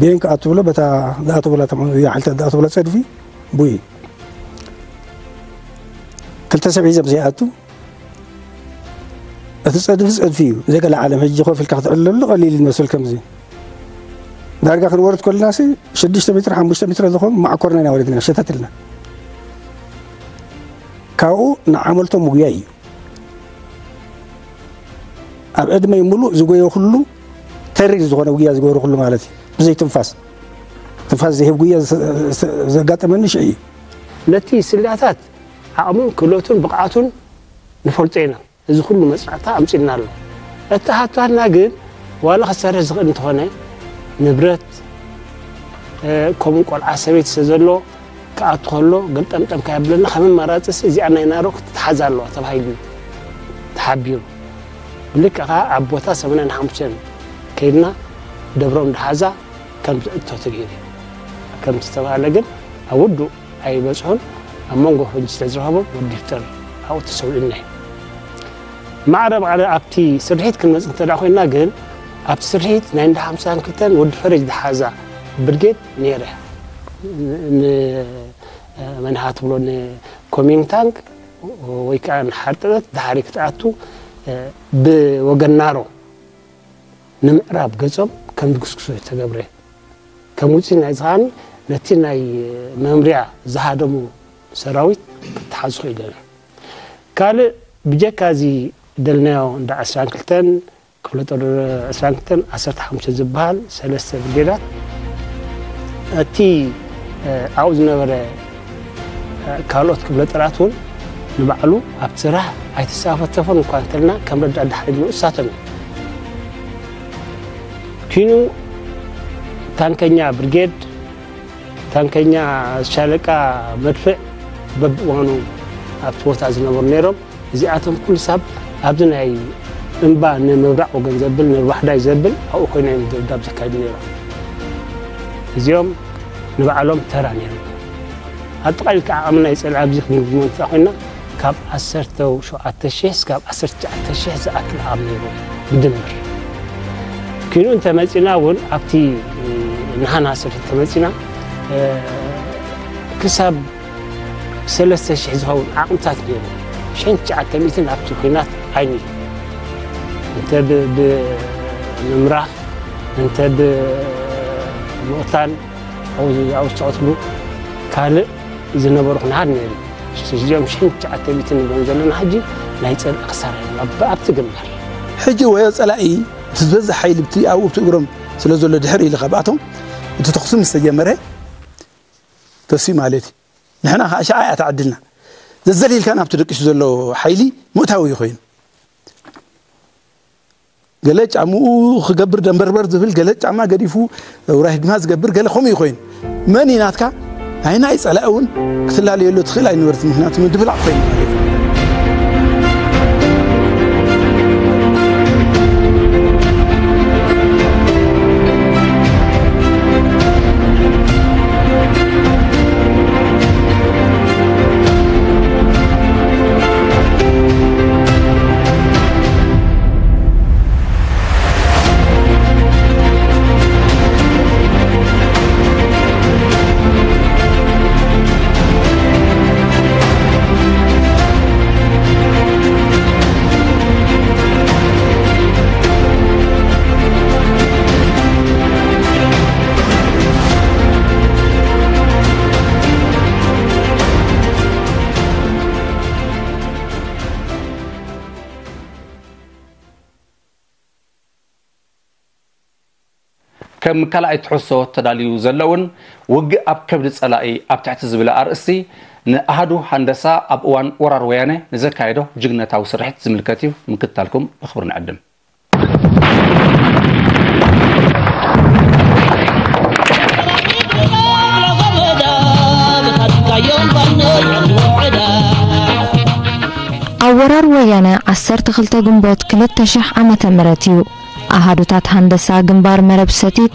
ብየን ክኣቱ ብሎ በታ ዝኣተቡላ ተምዕያ ሓልተ ዝኣተቡላ ፀድፊ ቡይ ክልተ ሰብ ሒዘም ዘይኣቱ እቲ ፀድፊ ፀድፊ እዩ ዘይገለ ዓለም ሕጂ ኮፍ ኢልካ ክትዕለሉ ቀሊል ይመስል ከምዚ ዳርጋ ክንወርድ ከለና ሲ ሽዱሽተ ሜትር ሓሙሽተ ሜትር ዝኾን ማዕኮርና ኢና ወረድና ሸተትልና ካብኡ ንዓመልቶም ምጉያ እዩ ኣብ ዕድመይ ሙሉእ ዝጎየ ኩሉ ተሪር ዝኾነ ውግያ ዝገበሩ ኩሉ ማለት እዩ ብዘይ ትንፋስ ትንፋስ ዘይህብ ጉያ ዘጋጠመኒ ሽዑ እዩ ነቲ ስላታት ዓቕሙን ክእለቱን ብቕዓቱን ንፈልጦ ኢና እዚ ኩሉ መፅናዕታ ኣምፂእና ኣሎ እቲ ሃቷልና ግን ዋላ ክሰርሕ ዝኽእል እንተኾነ ንብረት ከምኡ ቆልዓ ሰበይቲ ስለ ዘሎ ክኣቱ ከሎ ገልጠምጠም ከየብለና ከም ኣማራፂ እዚኣ ናይ ናሮ ክትትሓዝ ኣለዋ ተባሂሉ እዩ ተሓቢሩ። ብልክዕ ከዓ ኣብ ቦታ ሰማንያን ሓሙሽተን ከይድና ደብሮም ደሓዛ ከም ዝእቶ ተገይሩ እዩ። ከም ዝተባህለ ግን ኣብ ውዱእ ኣይበፅሑን። ኣብ መንጎ ፈንጂ ስለ ዝረኸቦም ወዲ ይፍጠር ኣብኡ ተሰዊኡና እዩ። ማዕረ ማዕረ ኣብቲ ስርሒት ክንመፅእ እንተ ኮይንና ግን ኣብቲ ስርሒት ናይ እንዳ ሓምሳን ክልተን ወዲ ፈረጅ ዝሓዛ ብርጌድ ነይረ። ንመንሃ ትብሎ ንኮሚንታንግ ወይ ከዓ ንሓርጠጠት ድሓሪ ክትኣቱ ብወገን ናሮ ንምዕራብ ገጾም ከም ዝግስግሱ ተገብረ። ከም ውፅኢት ናይዚ ከዓኒ ነቲ ናይ መምርያ ዝሃደሙ ሰራዊት ክተሓዙ ክኢሎም እዮም። ካልእ ብጀካ እዚ ደልናዮ እንዳ ዕስራን ክልተን ክፍለ ጦር ዕስራን ክልተን ዓሰርተ ሓሙሽተ ዝበሃል ሰለስተ ብርጌዳት እቲ ኣብኡ ዝነበረ ካልኦት ክፍለ ጦራት እውን ንባዕሉ ኣብቲ ስራሕ ኣይተሳተፈን እኳ እንተልና ከም ረዳእ ድሓሪ ንኡሳቶም እዩ። ኪኑ ታንከኛ ብርጌድ፣ ታንከኛ ሻለቃ መድፍዕ በብእዋኑ ኣብቲ ቦታ ዝነበሩ ነይሮም። እዚኣቶም ኩሉ ሳብ ኣብዚ ናይ እምባ ንምብራቕ ወገን ዘብል ንርባሕዳይ ዘብል ኣብኡ ኮይኖም እዮም ደብዳብ ዘካይዱ ነይሮም። እዚኦም ንባዕሎም ተራ ነይሩ። ኣጠቓሊልካ ዓቕሚ ናይ ጸልዓ ኣብዚ ክንግምት ኮይና ካብ ዓሰርተ ሸውዓተ ሽሕ እስካብ ዓሰርተ ትሽዓተ ሽሕ ዝኣክል ዓቕሚ ነይሩ ብድምር። ኪኑ እንተመጺና እውን ኣብቲ ንሃና ስርሒ ተመጺና ክሳብ ሰለስተ ሽሕ ዝኸውን ዓቕምታት ነይሩ። ሽሕን ትሽዓተ ሚእትን ኣብቲ ኲናት ዓይኒ እንተ ብምምራኽ እንተ ብምቕታል ኣብኡ ዝትቐትሉ ካልእ ዝነበሩ ኩነታት ነይሩ። እዚኦም ሽሕን ትሽዓተ ሚእትን ንብሎም ዘለና ሕጂ ናይ ጸልኢ ክሳራ እዮም ኣብቲ ግንባር። ሕጂ ወዮ ጸላኢ እቲ ዝበዝሕ ሓይሊ ብቲ ኣብኡ ብቲ እግሮም ስለ ዘሎ ድሕር ኢሉ ካብኣቶም እቲ ተኹሲ ምስ ተጀመረ ተሲ ማለት እዩ ንሕና ከዓ ሸዓ እያ ተዓድልና ዘዘሊልካ ናብቲ ደቂሱ ዘሎ ሓይሊ ምእታዊ እዩ ኮይኑ ገለ ጫምኡ ክገብር ደንበርበር ዝብል፣ ገለ ጫማ ገዲፉ ውራይ ህድማ ዝገብር፣ ገለ ከምኡ እዩ ኮይኑ። መን እዩ ናትካ? ኣይናይ ጸላኢ እውን ክትላለየሉ ትኽእል ኣይነበርት፣ ምኽንያቱ ምድብላቕ ኮይኑ ማለት እዩ። ከም ካልኣይ ትሕዝቶ ተዳልዩ ዘለውን፣ ውግእ ኣብ ከብዲ ጸላኢ ኣብ ትሕቲ ዝብል ኣርእስቲ፣ ንኣሃዱ ሃንደሳ ኣብ እዋን ወራር ወያነ ንዘካየዶ ጅግነታዊ ስርሒት ዝምልከት እዩ። ምክትታልኩም ብኽብሪ ንዕድም። ኣብ ወራር ወያነ ዓሰርተ ክልተ ግንቦት ክልተ ሽሕ ዓመተ ምህረት እዩ። ኣሃዱታት ሃንደሳ ግንባር መረብ ሰቲት፣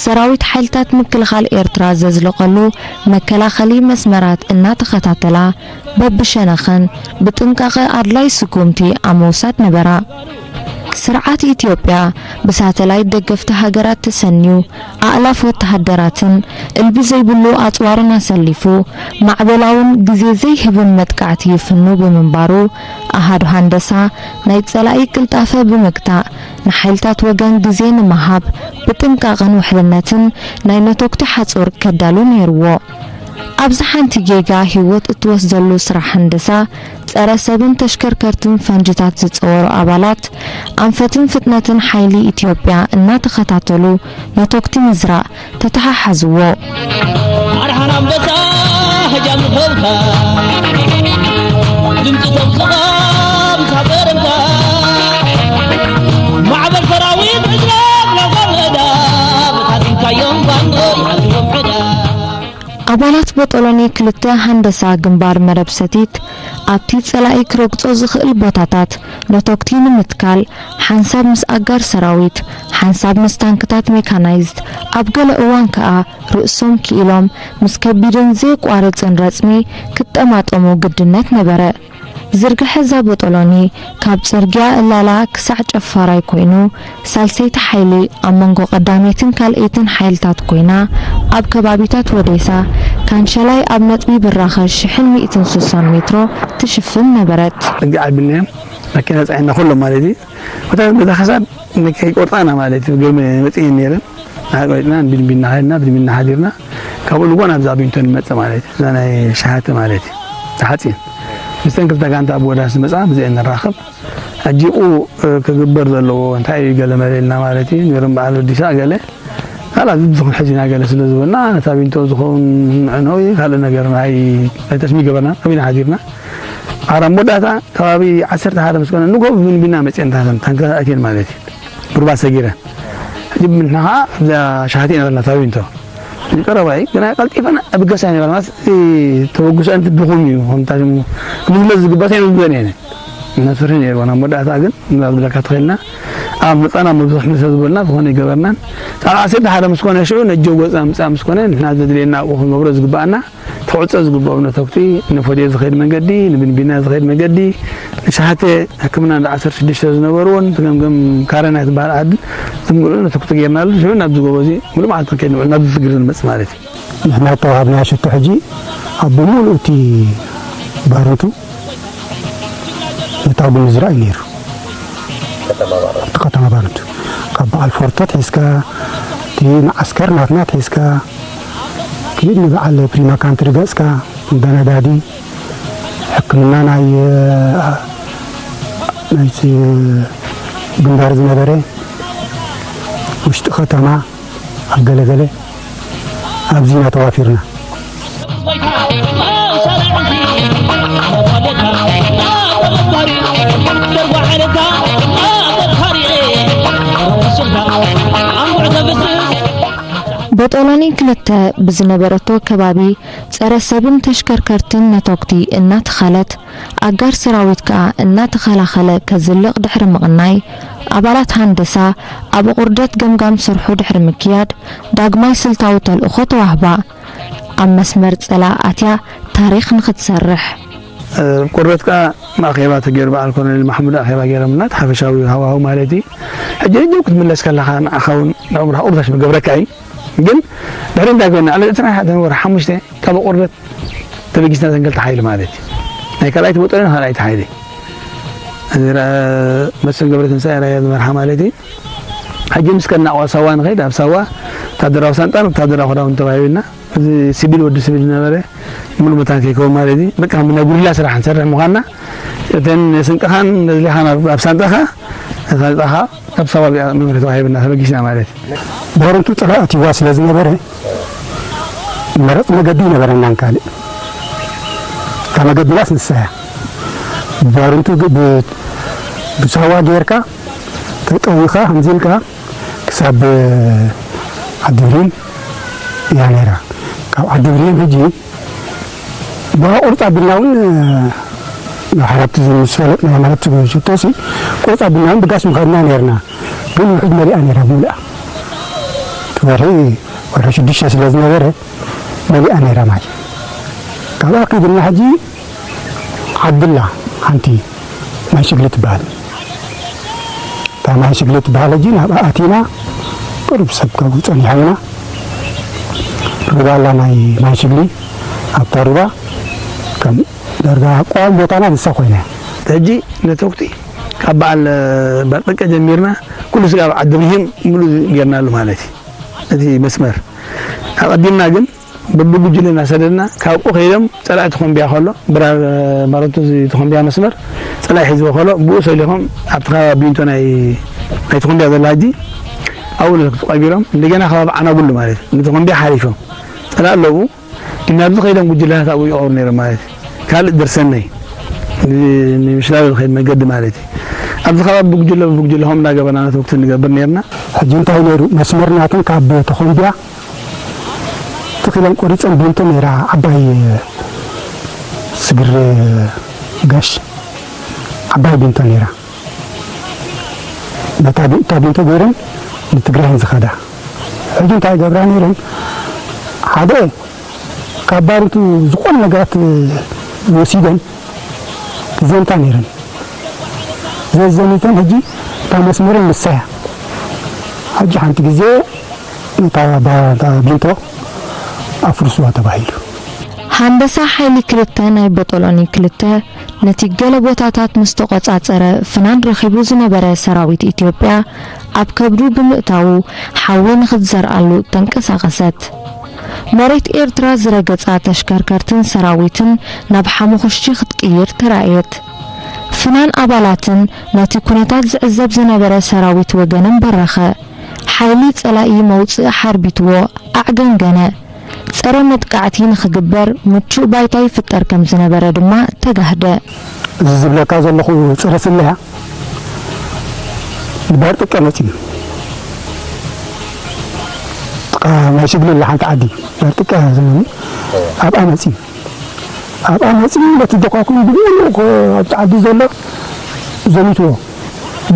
ሰራዊት ሓይልታት ምክልኻል ኤርትራ ዘዝለቐሉ መከላኸሊ መስመራት እናተኸታተላ፣ በብሸነኸን ብጥንቃቐ ኣድላይ ስጉምቲ ኣብ ምውሳድ ነበራ። ስርዓት ኢትዮጵያ ብሳተላይት ደገፍቲ ሃገራት ተሰንዩ፣ ኣእላፍ ወተሃደራትን እልቢ ዘይብሉ ኣጽዋርን ኣሰሊፉ፣ ማዕበላውን ግዜ ዘይህብን መጥቃዕቲ ይፍኑ ብምንባሩ፣ ኣሃዱ ሃንደሳ ናይ ጸላኢ ቅልጣፈ ብምግታእ፣ ንሓይልታት ወገን ግዜ ንምሃብ ብጥንቃቐን ውሕልነትን ናይ ነቶግቲ ሓጹር ከዳሉ ነይርዎ። ኣብዚ ሓንቲ ጌጋ ህይወት እትወስደሉ ስራሕ ሃንደሳ፣ ጸረ ሰብን ተሽከርከርትን ፈንጅታት ዝጸወሩ ኣባላት ኣንፈትን ፍጥነትን ሓይሊ ኢትዮጵያ እናተኸታተሉ ነቶግቲ ምዝራእ ተተሓሓዝዎ። ኣርሓን ኣንበሳ ህጃም ንኸብካ፣ ድምፂ ተውፅኻ ምስ ሃገርካ፣ ማዕበል ሰራዊት ዕዝረት ናዛ ሜዳ፣ በታቲንካዮም ባንዶ ይሃልዎም ዕዳ። ኣባላት ቦጦሎኒ ክልተ ሃንደሳ ግንባር መረብ ሰቲት ኣብቲ ጸላኢ ክረግጾ ዝኽእል ቦታታት ነቶግቲ ንምትካል ሓንሳብ ምስ ኣጋር ሰራዊት፣ ሓንሳብ ምስ ታንክታት ሜካናይዝድ፣ ኣብ ገለ እዋን ከኣ ርእሶም ክኢሎም ምስ ከቢድን ዘየቋርጽን ረጽሚ ክጠማጠሙ ግድነት ነበረ። ዝርግሐ እዛ ቦጦሎኒ ካብ ጽርግያ እላላ ክሳዕ ጨፋራይ ኮይኑ፣ ሳልሰይቲ ሓይሊ ኣብ መንጎ ቀዳመይትን ካልኣይትን ሓይልታት ኮይና፣ ኣብ ከባቢታት ወዴሳ፣ ካንሸላይ ኣብ ነጥቢ ብራኸ ሽሕን ሚእትን ስሳን ሜትሮ ትሽፍን ነበረት። ሕጊ ዓቢናዮም፣ መኪና ጻዒና ኩሎም ማለት እዩ። ወታ በዛ ሓሳብ ከይቆርጣና ማለት እዩ። ገመ መጽኤን ነይረን። ንሓ ቆሪጥና፣ ብድንቢና ሓዲርና፣ ብድንቢና ሓዲርና፣ ካብኡ ንጎ ናብዛ ቢንቶ ንመጽእ ማለት እዩ። እዛ ናይ ሸሓተ ማለት እዩ። ሓጺን። ምስተን ክልተ ጋንታ ኣብ ወዳስ ዝመጽኣ ብዚአን ንራኸብ። ሕጂ ኡ፣ እ፣ ክግበር ዘለዎ እንታይ እዩ ገለ መለ ኢልና ማለት እዩ። ነይሮም በዓል ወዲሳ ገለ ካልኣት ዝብዝኹም ሕዚና ገለ ስለ ዝበልና፣ ነታ ቢንቶ ዝኸውን ንዕንሆ እዩ። ካልእ ነገር ናይ፣ ናይ ተስሚ ገበርና፣ ከቢና ሓዲርና። ኣራ መወዳእታ ከባቢ ዓሰርተ ሓደ ምስ ኮነ፣ ንጎ ብንቢና መፅኤን ታተን ታንክታት ኣትየን ማለት እዩ። ጉርባ ሰጊረን። ሕጂ ብንሕና ኸዓ ኣብዛ ሸሓቲ ኢና ዘለና፣ እታ ቢንቶ። ቀረባ እዩ፣ ግና ቀልጢፈን ኣብ ገሳ ኢና ማለት፣ እቲ ተበግሶ ኣንቲ ድኹም እዩ። ከምታ ድሙ፣ ክምዝመዝ ዝግባእ እንታይ ምዝመን እየን። ነፍርህ ነይርዎ። ናብ መወዳእታ ግን፣ ናብ ዝብለካ ተኸልና፣ ኣብ መጻና መብዝሕ ምሰ ዝበልና፣ ዝኾነ ይገበርናን። ጻዕዳ ዓሰርተ ሓደ ምስ ኮነ ሽዑ፣ ነጀው ገጻ ምጻ ምስ ኮነ፣ ንሕና ዘድልየና ኣብኡ ክንገብሮ ዝግባኣና፣ ተዕጾ ዝግብኦም ነተኩቲ፣ ንፎድዮ ዝኸይድ መንገዲ፣ ንብንቢና ዝኸይድ መንገዲ፣ ንሸሓተ ሕክምና እንዳ ዓሰርተ ሽዱሽተ ዝነበርዎን፣ ገምገም ካረና ትበሃል ዓዲ፣ ዝምልኡ ነተኩቲ ጌርናሉ፣ ሽዑ ናብዚ ጎቦ እዚ፣ ሙሉእ መዓልቲ ክንከይድ ንውዕል፣ ናብዚ ስግር ንመጽእ ማለት እዩ። ንሕና እተዋሃብናዮ ሽቶ ሕጂ፣ ኣብ ብምሉእ እቲ ባረንቱ፣ ነታጉ ምዝራእ እዩ ነይሩ። እቲ ከተማ ባረንቱ። ካብ በዓል ፎርቶ ኣትሒዝካ፣ እቲ መዓስከር ናትና ኣትሒዝካ፣ ክሊእ ንበዓል ፕሪማ ካንትሪ ገጽካ፣ እንዳ ነዳዲ፣ ሕክምና ናይ፣ ናይቲ ግንባር ዝነበረ፣ ውሽጢ ከተማ፣ ኣብ ገለገለ፣ ኣብዚ ኢና ተዋፊርና። ክልተ ብዝነበረቶ ከባቢ ጸረ ሰብን ተሽከርከርትን ነተኩቲ እናተኸለት፣ ኣጋር ሰራዊት ከኣ እናተኸላኸለ ከዝልቕ ድሕሪ ምቕናይ፣ ኣባላት ሃንደሳ ኣብ ቁርደት ገምጋም ስርሑ ድሕሪ ምክያድ፣ ዳግማይ ስልታዊ ተልእኾ ተዋህባ። ኣብ መስመር ጸላ ኣትያ ታሪኽ ንኽትሰርሕ። ቁርደት ከኣ ኣኼባ ተገይሩ፣ በዓል ኮሎኔል ማሕሙድ ኣኼባ ገይሮምና፣ እቲ ሓፈሻዊ ሃዋህው ማለት እዩ። ሕጂ ሕጂ ክትምለስ ከለኻ ንዓኻ እውን ንኣእምሮኻ ቁርዳሽ መገብረካ እዩ። ግን ድሕሪ እንታይ ኮይና? ዕለት ዕስራን ሓደን ወርሒ ሓሙሽተ ካብ ቁርደት ተበጊስና፣ ዘን ክልተ ሓይሊ ማለት እዩ። ናይ ካልኣይቲ ቦጦሎኒ፣ ካልኣይቲ ሓይሊ። እዚ ራ-፣ መስፍን ገብረትንሳኤ ራያ ዝመርሓ ማለት እዩ። ሕጂ ምስ ከናዕቆ ሳዋ ንኸይድ፣ ኣብ ሳዋ ወታደራዊ ሳንጣን ወታደራዊ ክዳውንቲ ተባሂብና፣ እዚ ሲቪል ወዲ ሲቪል ዝነበረ ሙሉ መታን ከይከውን ማለት እዩ። በቃ ከም ናይ ጉሪላ ስራሕ ንሰርሕ ምዃንና፣ እተን ስንቅኻን መዝሊኻን ኣብ፣ ኣብ ሳንጣኻ፣ ሳንጣኻ ካብ ሳዋ መምርሒ ተዋሂብና ተበጊስና ማለት እዩ። ባረንቱ ጸላኢ ኣትይዋ ስለ ዝነበረ፣ መረጽ መገዲ ይነበረናን ካልእ። እታ መገድናስ ንሳ እያ። ባረንቱ ግ-፣ ብ-፣ ብሳዋ ጌርካ ተጠዊኻ ከምዚ ኢልካ ክሳብ ዓዲ ብርሂን እያ ነይራ። ካብ ዓዲ ብርሂን ሕጂ ብኣ ቁርጽ ኣቢልና እውን፣ ሓረብቲ ምስ ፈለጥና ማለት ሽቶሲ ቁርጽ ኣቢልና እውን ብጋሽ ምኸድና ነይርና። ግን ውሕጅ መሊኣ ነይራ ብምልኣ። እቲ ወርሒ፣ ወርሒ ሽዱሽተ ስለ ዝነበረ መሊኣ ነይራ ማይ። ካብኣ ከይድና ሕጂ ዓድላ ሓንቲ ማይ ሽግሊ ትበሃል። እታ ማይ ሽግሊ ትበሃል ሕጂ ናብኣ ኣቲና፣ ቅሩብ ሰብ ካብኡ ጸኒሖምና። ሩባ ኣላ ናይ ማይ ሽግሊ፣ ኣብታ ሩባ ከም ዳርጋ ቀዋሚ ቦታና ንሳ ኮይና። ሕጂ ነተኩቲ ካብ በዓል በርጠቀ ጀሚርና ኩሉ ስጋብ ዓዲ ብርሂን ሙሉእ ጌርናሉ ማለት እዩ። እቲ መስመር ኣቐዲምና ግን በብጉጅለ እናሰደድና ካብኡ ከይዶም ጸላኢ ተኾምቢያ ከሎ፣ ብራር ማረቱ እዚ ተኾምቢያ መስመር ጸላኢ ሒዝዎ ከሎ፣ ብኡ ሰሊኾም ኣብቲ ከባቢ ቢንቶ ናይ፣ ናይ ተኾምቢያ ዘላ ሕጂ ኣብኡ ነተኩቲ ቀቢሮም፣ እንደገና ከባቢ ዓናጉሉ ማለት እዩ፣ ንተኾምቢያ ሓሊፎም ጸላኢ ኣለዉ። ግን ናብዚ ከይዶም ጉጅለታት ኣብኡ ይቐብሩ ነይሮም ማለት እዩ። ካልእ ደርሰነይ ን-፣ ንምሽላል ዝኸይድ መገዲ ማለት እዩ። ኣብዚ ከባቢ ብጉጅለ ብጉጅለ ከምኡ እናገበርና ነተኩቲ ንገብር ነይርና። ሕጂ እንታይ ነይሩ መስመር ናቶም ካብ ተኾምቢያ ትኺለን ቆሪፀን ቢንቶ ነይራ፣ ዓባይ ስግር ጋሽ ዓባይ ቢንቶ ነይራ። ነታ ቢ-፣ እታ ቢንቶ ገይረን ንትግራይን ዝኸዳ። ሕጂ እንታይ ገብራ ነይረን? ሓደ ካብ ባርንቱ ዝኾነ ነገራት ወሲደን ዘምታ ነይረን። ዘዘሚተን ሕጂ እታ መስመረን ንሳ እያ። ሕጂ ሓንቲ ግዜ እታ ባ-፣ እታ ቢንቶ ኣፍርስዋ ተባሂሉ። ሃንደሳ ሓይሊ ክልተ ናይ ቦጦሎኒ ክልተ ነቲ ገለ ቦታታት ምስ ተቖጻጸረ፣ ፍናን ረኺቡ ዝነበረ ሰራዊት ኢትዮጵያ ኣብ ከብዱ ብምእታዉ፣ ሓዊ ንኽትዘርኣሉ ተንቀሳቐሰት። መሬት ኤርትራ ዝረገጻ ተሽከርከርትን ሰራዊትን ናብ ሓሙኽሽቲ ክትቅይር ተራእየት። ፍናን ኣባላትን ነቲ ኩነታት ዝዕዘብ ዝነበረ ሰራዊት ወገንን በረኸ። ሓይሊ ጸላኢ መውጽኢ ሓርቢትዎ ኣዕገንገነ። ጸረ መጥቃዕቲ ንኽግበር ምቹእ ባይታ ይፍጠር ከም ዝነበረ ድማ ተጋህደ። እዚ ዝብለካ ዘለኹ ጸረ ስለያ ንባርጥቀ መጺኡ። ጥቓ ማይ ሽግሊ ኣላ ሓንቲ ዓዲ፣ ባርጥቀ ዝብሉ ኣብኣ መጺኡ። ኣብኣ መጺኡ ነቲ ደኳኩን ብምሉእ እኮ ኣብቲ ዓዲ ዘሎ ዘሚትዎ።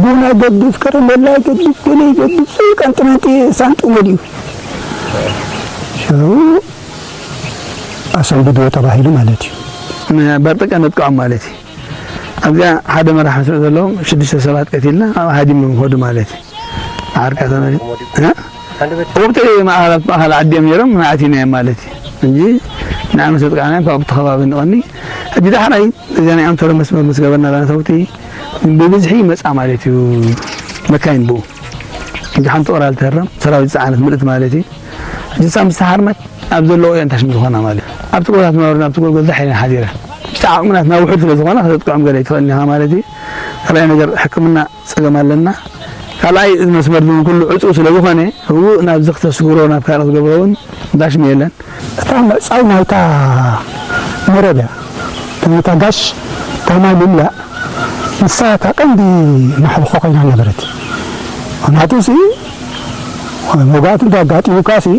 ቡና ይገድፍ፣ ከረሜላ ይገድፍ፣ ገለ ይገድፍ፣ ቀንጢ መንጢ ሳንጡ መሊኡ። ሽዑ ኣሰንብድዎ ተባሂሉ ማለት እዩ። ንባርጠቃ ነጥቅዖም ማለት እዩ። ኣብዚኣ ሓደ መራሕ መስርዕ ዘለዎም ሽዱሽተ ሰባት ቀቲልና፣ ኣብ ሃዲሞም ከዱ ማለት እዩ። ዓርካ ተመሪ-፣ እ? ወብቲ ማእኸላት ማእኸል ዓዲዮም ነይሮም፣ ንዓት ኢናዮም ማለት እዩ። እንጂ ንዓመት ዘጥቃዕናዮም ካብኡ ብቲ ከባቢ ንቐኒ። ሕጂ ዳሕራይ እዚኣ ናይ ኣምተረ መስመር ምስ ገበርና ዳና ተውቲ ብብዝሒ ይመጻ ማለት እዩ። መካይን ብኡ። ሕጂ ሓንቲ ኦራል ተህረም፣ ሰራዊት ዝጸዓነት ምልእቲ ማለት እዩ። ሕጂ እሳ ምስ ተሃርመት ኣብ ዘለዎ እየን ታሽም ዝኾና ማለት እዩ። ኣብቲ ጎታት መናብርና ኣብቲ ጎልጎል ዛሕ ኢለን ሓዲረን። ብቲ ዓቕምናትና ውሑድ ስለ ዝኾነ ከተጥቅዖም ገለ ኣይትኽእልን ኢኻ ማለት እዩ። ካልኣይ ነገር ሕክምና ጸገም ኣለና። ካልኣይ እዚ መስመር እውን ኩሉ ዕጹው ስለ ዝኾነ፣ ህውእ ናብዚ ክተስግሮ ናብ ካልእ ክትገብሮ እውን ዳሽም የለን። እታ ምዕጻው ናይታ መረብ እያ። እታ ጋሽ እታ ማይ ምምላእ ንሳ እታ ቀንዲ ማሕልኾ ኮይና ነበረት። ምኽንያቱ ሲ መውጋእቲ እንተ ኣጋጢሙካ ሲ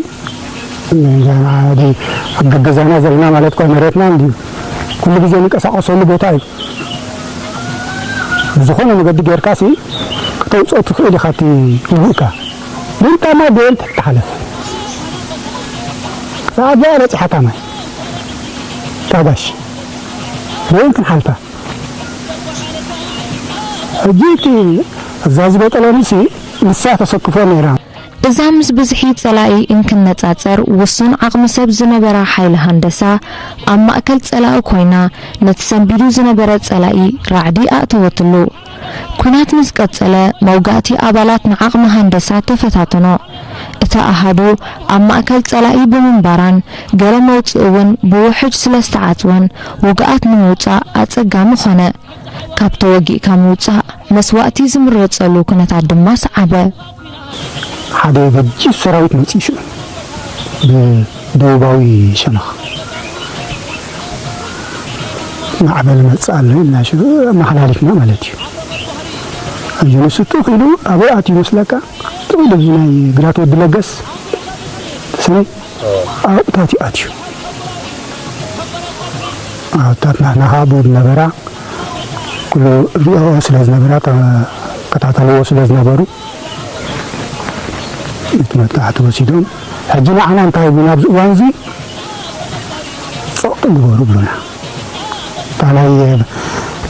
እዛ ንዓዲ ኣብ ገገዛና ዘለና ማለት እኳ መሬትና እንድዩ። ኩሉ ግዜ ንንቀሳቐሰሉ ቦታ እዩ። ብዝኾነ መገዲ ጌርካ ሲ ከተውፅኦ ትኽእል ኢኻ እቲ ውግእካ። ግን እታ ማይ በየን ትተሓለፍ? ሰዓት እዚኣ በፂሓታ ማይ። ታጋሽ። በየን ክንሓልፋ? ሕጂ እቲ እዛ ዝበጠለኒ ሲ ንሳ ተሰክፎ ነይራ። እዛ ምስ ብዝሒ ጸላኢ እንክነጻጸር ውሱን ዓቕሚ ሰብ ዝነበራ ሓይሊ ሃንደሳ ኣብ ማእከል ጸላኢ ኮይና ነቲ ሰንቢዱ ዝነበረ ጸላኢ ራዕዲ ኣእተወትሉ። ኲናት ምስ ቀጸለ መውጋእቲ ኣባላት ንዓቕሚ ሃንደሳ ተፈታተኖ። እታ ኣሃዱ ኣብ ማእከል ጸላኢ ብምንባራን ገለ መውጽኢ እውን ብውሕጅ ስለ ዝተዓጽወን ውግኣት ንምውጻእ ኣጸጋሚ ኾነ። ካብ ተወጊእካ ምውጻእ መስዋእቲ ዝምረጸሉ ኩነታት ድማ ሰዓበ። ሓደ ገጂፍ ሰራዊት መጺኡ ሽዑ ብደቡባዊ ሸነኽ ማዕበል መጽእ ኣሎ ኢልና ሽዑ ኣመሓላሊፍና ማለት እዩ። ኣየነሱ ትኽ ኢሉ ኣበይ ኣትዩ መስለካ? ትኽ ኢሉ እዚ ናይ ግራት ወዲ ለገስ ተሰነይ ኣብኡታት እዩ ኣትዩ። ኣብኡታት ናትና ከዓ ብኡ ዝነበራ ኩሉ ሪኦ ስለ ዝነበራ ተከታተልዎ ስለ ዝነበሩ እቲ መጥቃዕቲ ወሲዶም። ሕጂ ንዓና እንታይ ይብሉና ኣብዚ እዋን እዚ? ጾቕ ግበሩ ብሉና። እታ ናይ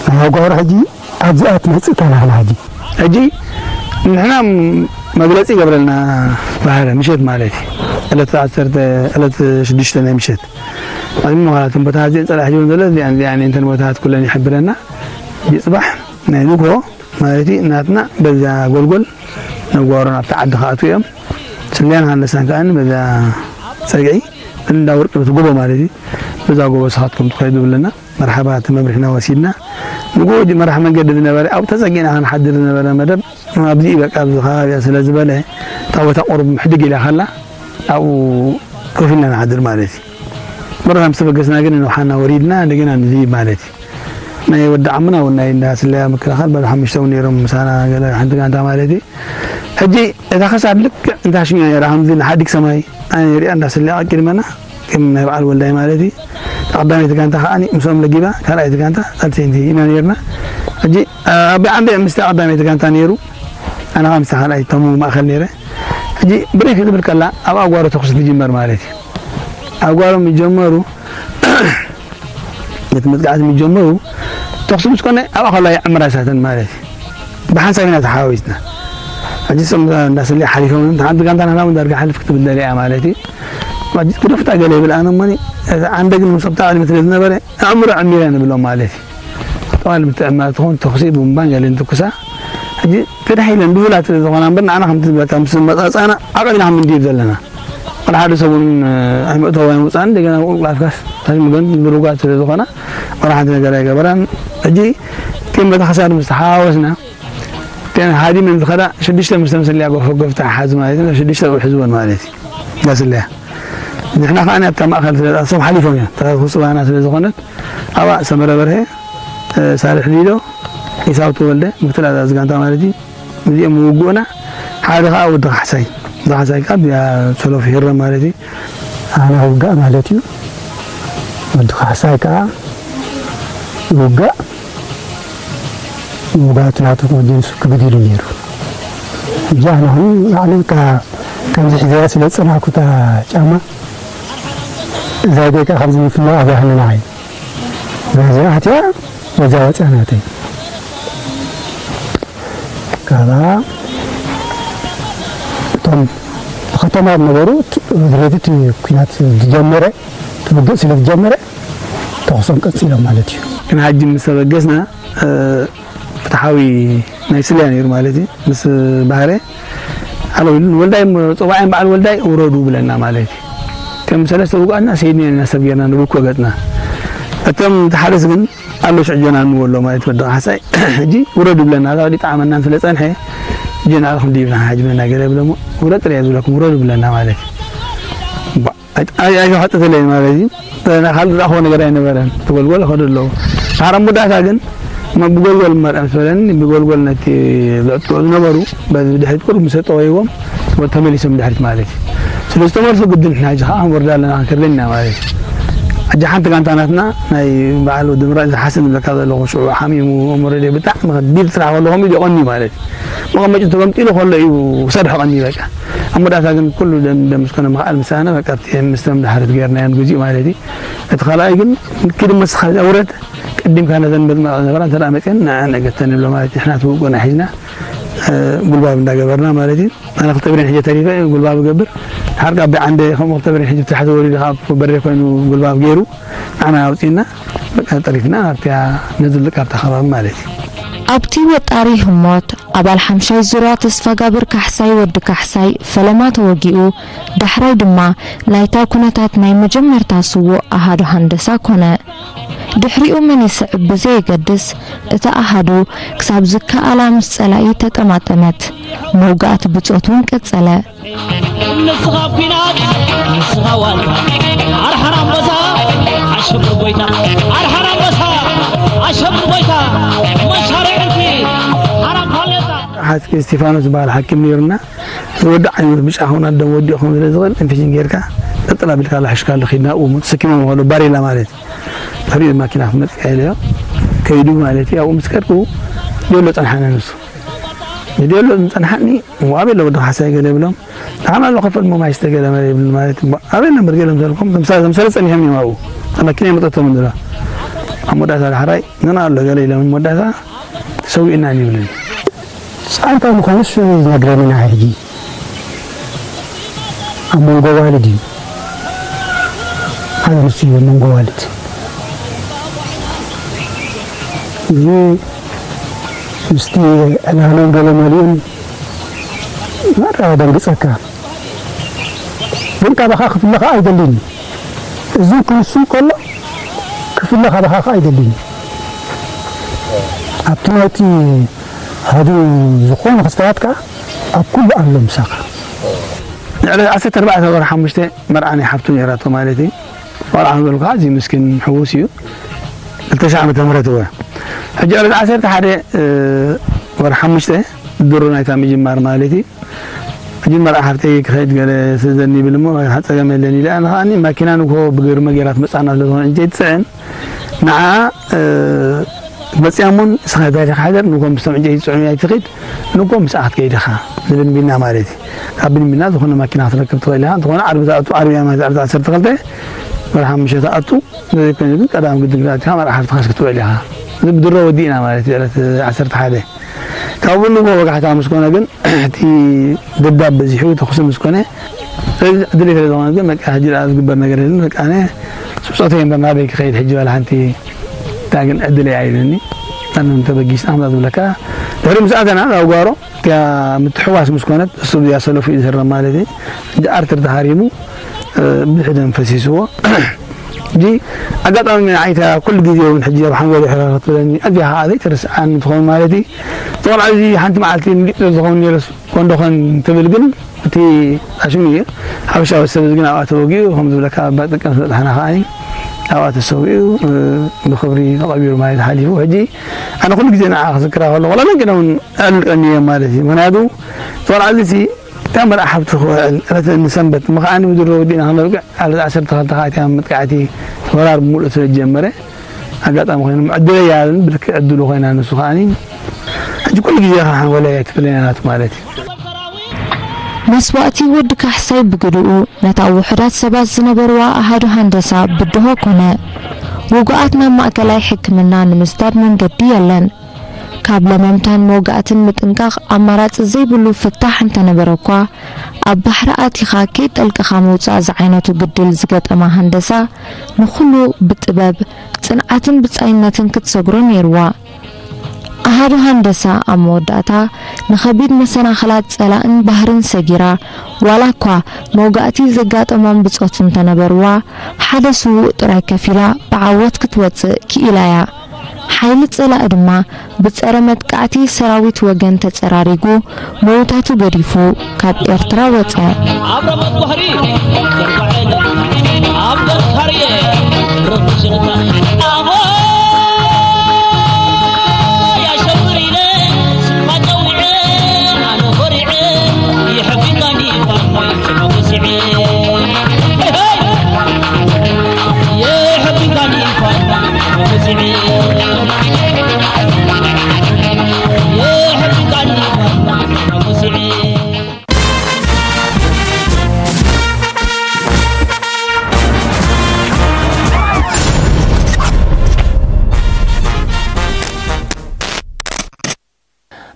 ናይ ኣጓሮ ሕጂ ኣብዚኣ ትመጽእ እታ ናህና ሕጂ። ሕጂ ንሕና መግለጺ ይገብረልና ባህረ ምሸት ማለት እዩ። ዕለት ዓሰርተ ዕለት ሽዱሽተ ናይ ምሸት ኣዝሚ ማለት እቶም ቦታታት እዚአን ጸላኢ ሕጂ እውን ዘሎ እዚኣን እዚኣን እንተን ቦታታት ኩለን ይሕብረና። ሕጂ ጽባሕ ናይ ንግሆ ማለት እዩ ናትና በዛ ጎልጎል ነጓሮን ኣብታ ዓዲ ክኣትዉ እዮም። ስለያን ሃንደሳን ከኣኒ በዛ ጸግዒ እንዳ ወርቂ በቲ ጎቦ ማለት እዩ። በዛ ጎቦ ስኻትኩም ትኸይዱ ብለና። መርሓባ እቲ መምርሕና ወሲድና። ንግሆ ሕጂ መራሕ መንገዲ ዝነበረ ኣብኡ ተጸጊዕና ክንሓድር ዝነበረ መደብ ኣብዚ እዩ በቃ ኣብዚ ከባቢያ ስለ ዝበለ እታ ቦታ ቁሩብ ሕድግ ኢላ ከላ ኣብኡ ኮፍ ኢልና ንሓድር ማለት እዩ። መረታ ምስ ተበገስና ግን ንውሓና ወሪድና እንደገና ንድይብ ማለት እዩ። ናይ ወዲ ዓምና እውን ናይ እንዳ ስለያ ምክልኻል በል ሓሙሽተ እውን ነይሮም ምሳና ገለ ሓንቲ ጋንታ ማለት እዩ። ሕጂ እታ ከሳድ ልክዕ እንታ ሽኛ ነይራ ከምዚ ንሓዲግ ሰማይ ኣነ ሪኣ እንዳ ስለያ ቀቂድመና ከም ናይ በዓል ወልዳይ ማለት እዩ። ቀዳመይቲ ጋንታ ከዓ ምስኦም ለጊባ ካልኣይቲ ጋንታ ሳልሰይቲ ኢና ነይርና። ሕጂ ኣቢ ዓንዲ ምስቲ ቀዳመይቲ ጋንታ ነይሩ። ኣነ ከዓ ምስቲ ካልኣይ ተሙ ማእኸል ነይረ። ሕጂ ብሬክ ክትብል ከላ ኣብ ኣጓሮ ተኩሲ ትጅመር ማለት እዩ። ኣጓሮ ምስ ጀመሩ ነቲ መጥቃዕቲ ምስ ጀመሩ ተኩሲ ምስ ኮነ ኣብኣ ከላ ይዕምራ ሳተን ማለት እዩ። ብሓንሳብ ኢና ተሓዋዊስና። ሕጂ እሶም እንዳስለ ሓሊፎም እታ ሓንቲ ጋንታ ናህና እውን ዳርጋ ሓልፍ ክትብል ደሊያ ማለት እዩ። ሕጂ ግደፍታ ገለ ይብል ኣነ እሞኒ ዓንደ ግን ምስ ኣብታ ቅድሚ ስለ ዝነበረ ኣእምሮ ዕሚረ ንብሎም ማለት እዩ። ጠዋል ምትዕማር ትኾን ተኹሲ ቡምባን ገለን ትኩሳ። ሕጂ ተዳሂለን ድሁላት ስለ ዝኾና እምበር ንዓና ከምቲ ዝበልካ ምስ መጻጻና ዓቐብ ኢና ከም እንድይብ ዘለና። ወላ ሓደ ሰብ እውን ኣይምእተው ኣይምውጻእን እንደገና ቁልቁል ኣፍካስ ታሽ ምገን ድሩጋት ስለ ዝኾና ወላ ሓንቲ ነገር ኣይገበራን። ሕጂ ከም በታ ክሳድ ምስ ተሓዋወስና እተን ሃዲመን ዝኸዳ ሽዱሽተ ምስ ተመሰለያ ጎፈ ጎፍታ ሓዝ ማለት እዩ። ሽዱሽተ ኣብኡ ሕዝወን ማለት እዩ። እንዳስለያ ንሕና ከዓ ኣብታ ማእኸል ስለ እሶም ሓሊፎም እዮም ተረፉ ጽባና ስለ ዝኾነት ኣብኣ ሰመረ በርሀ፣ ሳልሕ ሊዶ፣ ኢሳው ተወልደ ምክትል ኣዛዚ ጋንታ ማለት እዩ። እዚኦም ውግኡና ሓደ ከዓ ወዲ ካሕሳይ፣ ወዲ ካሕሳይ ከዓ ብያ ሰሎፍ ሂረ ማለት እዩ። ኣነ ውጋእ ማለት እዩ። ወዲ ካሕሳይ ከዓ ውጋእ ውጋእ ናቱ ወጀንሱ ክብድ ኢሉ ነይሩ። እጃ ንኹን ባዕሉ እታ ከምዚ ሒዘያ ስለ ዝጸናሕኩ እታ ጫማ እዛ ደቂቃ ከምዚ ምፍናው ኣብያህኒ ንዓይ። በዚኣ ኣትያ በዚኣ ወፅያ ናተይ። ካብኣ እቶም ብከተማ ዝነበሩ ት- ድሕሪ እቲ ኲናት ዝጀመረ ትውግእ ስለ ዝጀመረ ተኹሶም ቀፂሎም ማለት እዩ። ግን ሓጂ ምስ ተበገስና ፍትሓዊ ናይ ስልያ ነይሩ ማለት እዩ። ምስ ባህረ ሓለው ኢሉ ንወልዳይ ም- ጸዋዕያን በዓል ወልዳይ ውረዱ ብለና ማለት እዩ። ከም ሰለስተ ውጉኣትና ሰይድና ኢና ሰብ ጌርና ንብኮ ገጽና። እቶም ተሓደስ ግን ኣሎ ሽዕጆና እንወሎ ማለት ወዲ ካሕሳይ ሕጂ ውረዱ ብለና። እዛ ወዲ ጣዕመናን ስለ ጸንሐ ሕጂ ንኣልኩም ድይብና ሓጅመና ገለ ብለሞ ውረድ ጥራይ ዝብለኩም ውረዱ ብለና ማለት እዩ። ባ- ኣይ- ኣይ- ኣይተሓጥተለይ ማለት እዩ። ካልእ ዝረኣኽዎ ነገር ኣይነበረን። ተጎልጎል ይኸዱ ኣለዉ። ሓራም ጉዳታ ግን እሞ ብጎልጎል እምበር ምስ በለኒ፣ ብጎልጎል ነቲ ዘዕጥቅዑ ዝነበሩ፣ በዚ ብድሕሪት ቁሩብ ምስ ኣጠወይዎም፣ ተመሊሶም ድሕሪት ማለት እዩ። ስለ ዝተመልሱ ግድን ንሕና ሕጂ ኸዓ ክንወርድ ኣለና፣ ክንከርደን ኢና ማለት እዩ። ሕጂ ሓንቲ ጋንታ ናትና ናይ በዓል ወዲ ምራይ ዝሓስብ ዝብለካ ዘለኹ ሽዑ ሓሚሙ፣ ኣእምሮ ብጣዕሚ ከቢድ ስራሕ ከሎ ከምኡ ኢሉ የቐንዩ ማለት እዩ። መቐመጭ ተቐምጢሉ ከሎ እዩ ክሰርሖ ቀንዩ በቃ። ኣብ መወዳእታ ግን ኩሉ ደም፣ ደም ምስ ኮነ ምኽኣል ምሳነ በቃ ኣብቲ ምስ ተምዳሕረት ገይርናዮ ንግዚኡ ማለት እዩ። እቲ ካልኣይ ግን ኪድ መስኻ ውረድ ቀዲምካ ነዘን መዝመ ዝነበራ እንተ ደኣ መፅየን ንዐን እገተን ንብሎ ማለት እዩ። ንሕና እቲ ውግእና ሒዝና፣ እ፣ ጉልባብ እንዳገበርና ማለት እዩ። ኣነ ክልተ ብሬን ሒጀ ተሪፈ ጉልባብ እገብር። ድሓር ካብ ዓንደ ከምኡ ክልተ ብሬን ሒጀ ብታሕቲ ወሪዱ ካብ በሬ ኮይኑ ጉልባብ ገይሩ ንዓና ኣውፂእና በቃ ጠሪፍና ኣብቲያ ነዝልቅ ኣብታ ከባቢ ማለት እዩ። ኣብቲ ወጣሪ ህሞት ኣባል ሓምሻይ ዙርያ ተስፋጋብር ካሕሳይ ወዲ ካሕሳይ ፈለማ ተወጊኡ፣ ዳሕራይ ድማ ናይታ ኩነታት ናይ መጀመርታ ስዉእ ኣሃዱ ሃንደሳ ኮነ። ድሕሪኡ መን ይስዕብ ብዘየገድስ፣ እታ ኣሃዱ ክሳብ ዝከኣላ ምስ ጸላኢ ተጠማጠመት። መውጋእቲ ብጾት እውን ቀጸለ። ንስኻ ኲናት፣ ንስኻ ዋልታ፣ ኣርሓን ኣንበሳ፣ ኣሸብር ጎይታ፣ ኣርሓን ኣንበሳ፣ ኣሸብር ጎይታ፣ መሻርዕ ዕርፊ፣ ሓራም ፋሌታ። ሓቂ እስቲፋኖስ ዝበሃል ሓኪም ነይሩና። ዝወድእ ዓይነት ብጫ ኹን ኣደም ወዲኡ ክኸውን ስለ ዝኽእል፣ ኢንፌክሽን ጌርካ፣ ጠጠል ኣቢልካ ኣላሒሽካ ኣሎ፣ ኪድ ናብኡ እሞ ተሰኪሞም ከሎ ባሬላ ማለት እዩ። ድሕሪኡ ማኪና ክትመጽእ ኢለዮ። ከይዱ ማለት እዩ። ኣብኡ ምስ ከድኩ፣ ዶሎ ጸንሓኒ ንሱ። ንዶሎ ዝጸንሓኒ፣ እሞ ኣበይ ኣሎ ወዲ ካሕሳይ ገለ ይብሎም። ደሓን ኣሎ ክፈል እሞ ማይ ስተ ገለ ማለት ይብል ማለት እዩ። ኣበይ ኣሎ እምበር ገለ ምሰልኩም፣ ምሳሌ፣ ምሳሌ ጸኒሖም እዮም ኣብኡ። እታ ማኪና ይመጠቶም እንድላ። ኣብ መወዳእታ ዳሕራይ፣ ንና ኣሎ ገለ ኢሎም መወዳእታ፣ ተሰዊእና ይብልኒ። ጻንታ ምዃኑስ ዝነግረኒ ንዓይ ሕጂ ኣብ መንጎ ኣዋልድ እዩ። ሓደ ንሱ እዩ ኣብ መንጎ ኣዋልድ። እዚ ምስቲ ዕላልን ገለ መሊኡን ማራ ደንግጸካ። ግን ካባኻ ክፍለኻ ኣይደልን እዩ። እዚ ክንሱ ከሎ ክፍለ ካባኻ ከኣ ኣይደልን እዩ። ኣብቲ ናይቲ ኣሃዱ ዝኾነ ክስተታት ከኣ ኣብ ኩሉ ኣሎ ምሳኻ። ንዕለት ዓሰርተ ኣርባዕተ ወርሒ ሓሙሽተ መርዓ ናይ ሓፍቱ ነይራቶ ማለት እዩ። ቆልዓ ክብል ከኣ እዚ ምስኪን ሕዉስ እዩ። ክልተ ሽሕ ዓመተ ምህረት እወ። ሕጂ ዕለት ዓሰርተ ሓደ፣ እ፣ ወርሒ ሓሙሽተ ድሮ ናይታ ምጅማር ማለት እዩ። ሕጂ መርዓ ሓፍተይ ክኸይድ ገለ ስእዘኒ ይብል እሞ፣ "ኣይ፣ ጸገም የለን" ኢለ። ኣነ ከኣ ማኪና ንግሆ ብግርመ ገይራ ትመጽኣና ስለ ዝኾነ፣ ዕንጨይቲ ትጽዕን፣ ንዓ፣ እ፣ መጽያ እሞ ንስኻ እዛ ኢኻ ሓደር፣ ንግሆ ምስቶም ዕንጨይቲ ትጽዕኑ ኣይትኺድ፣ ንግሆ ምስኣ ክትከይድ ኢኻ ዝብል ቢና ማለት እዩ። ካብ ቢና ዝኾነ ማኪና ክትረክብ ትኽእል ኢኻ። እንተኾነ ዓርቢ ትኣቱ፣ ዓርቢ እያ ማለት ዓርቢ ዓሰርተ ክልተ፣ ወርሒ ሓሙሽተ ትኣቱ፣ ዘይኮይኑ ግን ቀዳም ግድን ክትኣቱ ኢኻ፣ መርዓ ሓፍትኻስ ክትውዕል ኢኻ። እዚ ብድሮ ወዲእና ማለት እዩ፣ ዕለት ዓሰርተ ሓደ። ካብኡ ንግሆ ወጋሕታ ምስ ኮነ ግን፣ እቲ ደብዳብ በዚሑ፣ ተኹሲ ምስ ኮነ፣ ስለዚ ዕድለይ ስለ ዝኾነ ግን፣ በቃ፣ ሕጂ ደኣ ዝግበር ነገር የለን። በቃ፣ ኣነ ብጾተይ እምበር ናበይ ክኸይድ ሕጂ፣ ዋላ ሓንቲ፣ እንታይ ግን ዕድለይ ኣይብለኒ። ኣነ ተበጊስና፣ ከምዛ ዝብለካ፣ ድሕሪ ምስ ኣተና፣ ናብ ጓሮ፣ እቲኣ ምትሕዋስ ምስ ኮነት፣ እሱ ብያ ሰለፉ እዩ ዝህረም ማለት እዩ። ሕጂ ኣርትር ተሃሪሙ፣ እ፣ ብዙሕ ደም ፈሲስዎ። ሕጂ ኣጋጣሚ ዓይታ ኩሉ ግዜ እውን ሕጂ ኣብ ሓንጎለይ ሕርር ክትብለኒ፣ ኣዚኣ ኸዓ ዘይትርስዓኒ ትኸውን ማለት እዩ። እቲ ቆልዓ እዚ ሓንቲ መዓልቲ ንጊጥ ዝኸውን ነይሩስ ኮንዶ ኾን ትብል ግን፣ እቲ ኣሽሙ እዩ። ሓበሻዊ ሰብ እዚ ግን ኣብኣ ተወጊኡ፣ ከም ዝብለካ፣ ኣባ ጥቀም ዝበጽሓና ኸዓ ኣብኣ ተሰዊኡ፣ እ፣ ብኽብሪ ተቐቢሩ ማለት ሓሊፉ። ሕጂ ኣነ ኩሉ ግዜ ንዓ ክዝክራ ከለኹ፣ ዋላ መን ግን እውን ኣልቀኒ እየ ማለት እዩ። ምኽንያቱ፣ እቲ ቆልዓ እዚ ሲ እታ መርዓ ሓብቲ ክውዕል ዕለት ንሰንበት፣ እሞ ኸዓ ንብድሮ ወዲእና ክነብቅዕ፣ ዕለት ዓሰርተ ክልተ ኸዓ እቲኣ መጥቃዕቲ ወራር ብምሉእ ስለ ዝጀመረ፣ ኣጋጣሚ ኮይኖም ዕድለይ እያ፣ ብልክዕ ዕድሉ ኮይና፣ ንሱ ኸዓኒ፣ ሕጂ ኩሉ ግዜ ኸዓ ሓንጎለይ ኣይትፍለያ ናት ማለት እዩ። መስዋእቲ ወዲ ካሕሳይ ብግድኡ፣ ነታ ውሑዳት ሰባት ዝነበርዋ ኣሃዱ ሃንደሳ ብድሆ ኮነ። ውጉኣት ናብ ማእከላይ ሕክምና ንምስዳድ መንገዲ የለን። ካብ ለመምታን መውጋእትን ምጥንቃቕ ኣማራጺ ዘይብሉ ፍታሕ እንተነበረ እኳ፣ ኣብ ባሕሪ ኣቲኻ ከይጠልቀኻ ምውጻእ ዝዓይነቱ ግድል ዝገጠማ ሃንደሳ፣ ንኹሉ ብጥበብ፣ ጽንዓትን ብጻይነትን ክትሰግሮ ነይርዋ። ኣሃዱ ሃንደሳ ኣብ መወዳእታ ንኸቢድ መሰናኽላት ጸላእን ባህርን ሰጊራ፣ ዋላ እኳ መውጋእቲ ዘጋጠሞም ብጾት እንተነበርዋ፣ ሓደ ስዉእ ጥራይ ከፊላ ብዓወት ክትወጽእ ክኢላ እያ። ሓይሊ ጸላኢ ድማ ብጸረ መጥቃዕቲ ሰራዊት ወገን ተጸራሪጉ ምዉታቱ ገዲፉ ካብ ኤርትራ ወጸ። ኣብ ረመት ባሕሪ ዘርባዕለ፣ ኣብ በርካርየ ረብሽታ፣ ኣሞ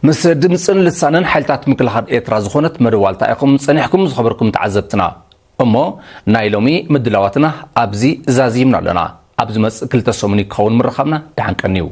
ምስ ድምፅን ልሳንን ሓይልታት ምክልኻል ኤርትራ ዝኾነት መደዋልታ ኢኹም ጸኒሕኩም ዝኸበርኩም ተዓዘብትና። እሞ ናይ ሎሚ ምድላዋትና ኣብዚ ዛዚምና ኣለና። ኣብ ዝመጽእ ክልተ ሰሙን ክኸውን ምርኻብና ደሓን ቀንዩ።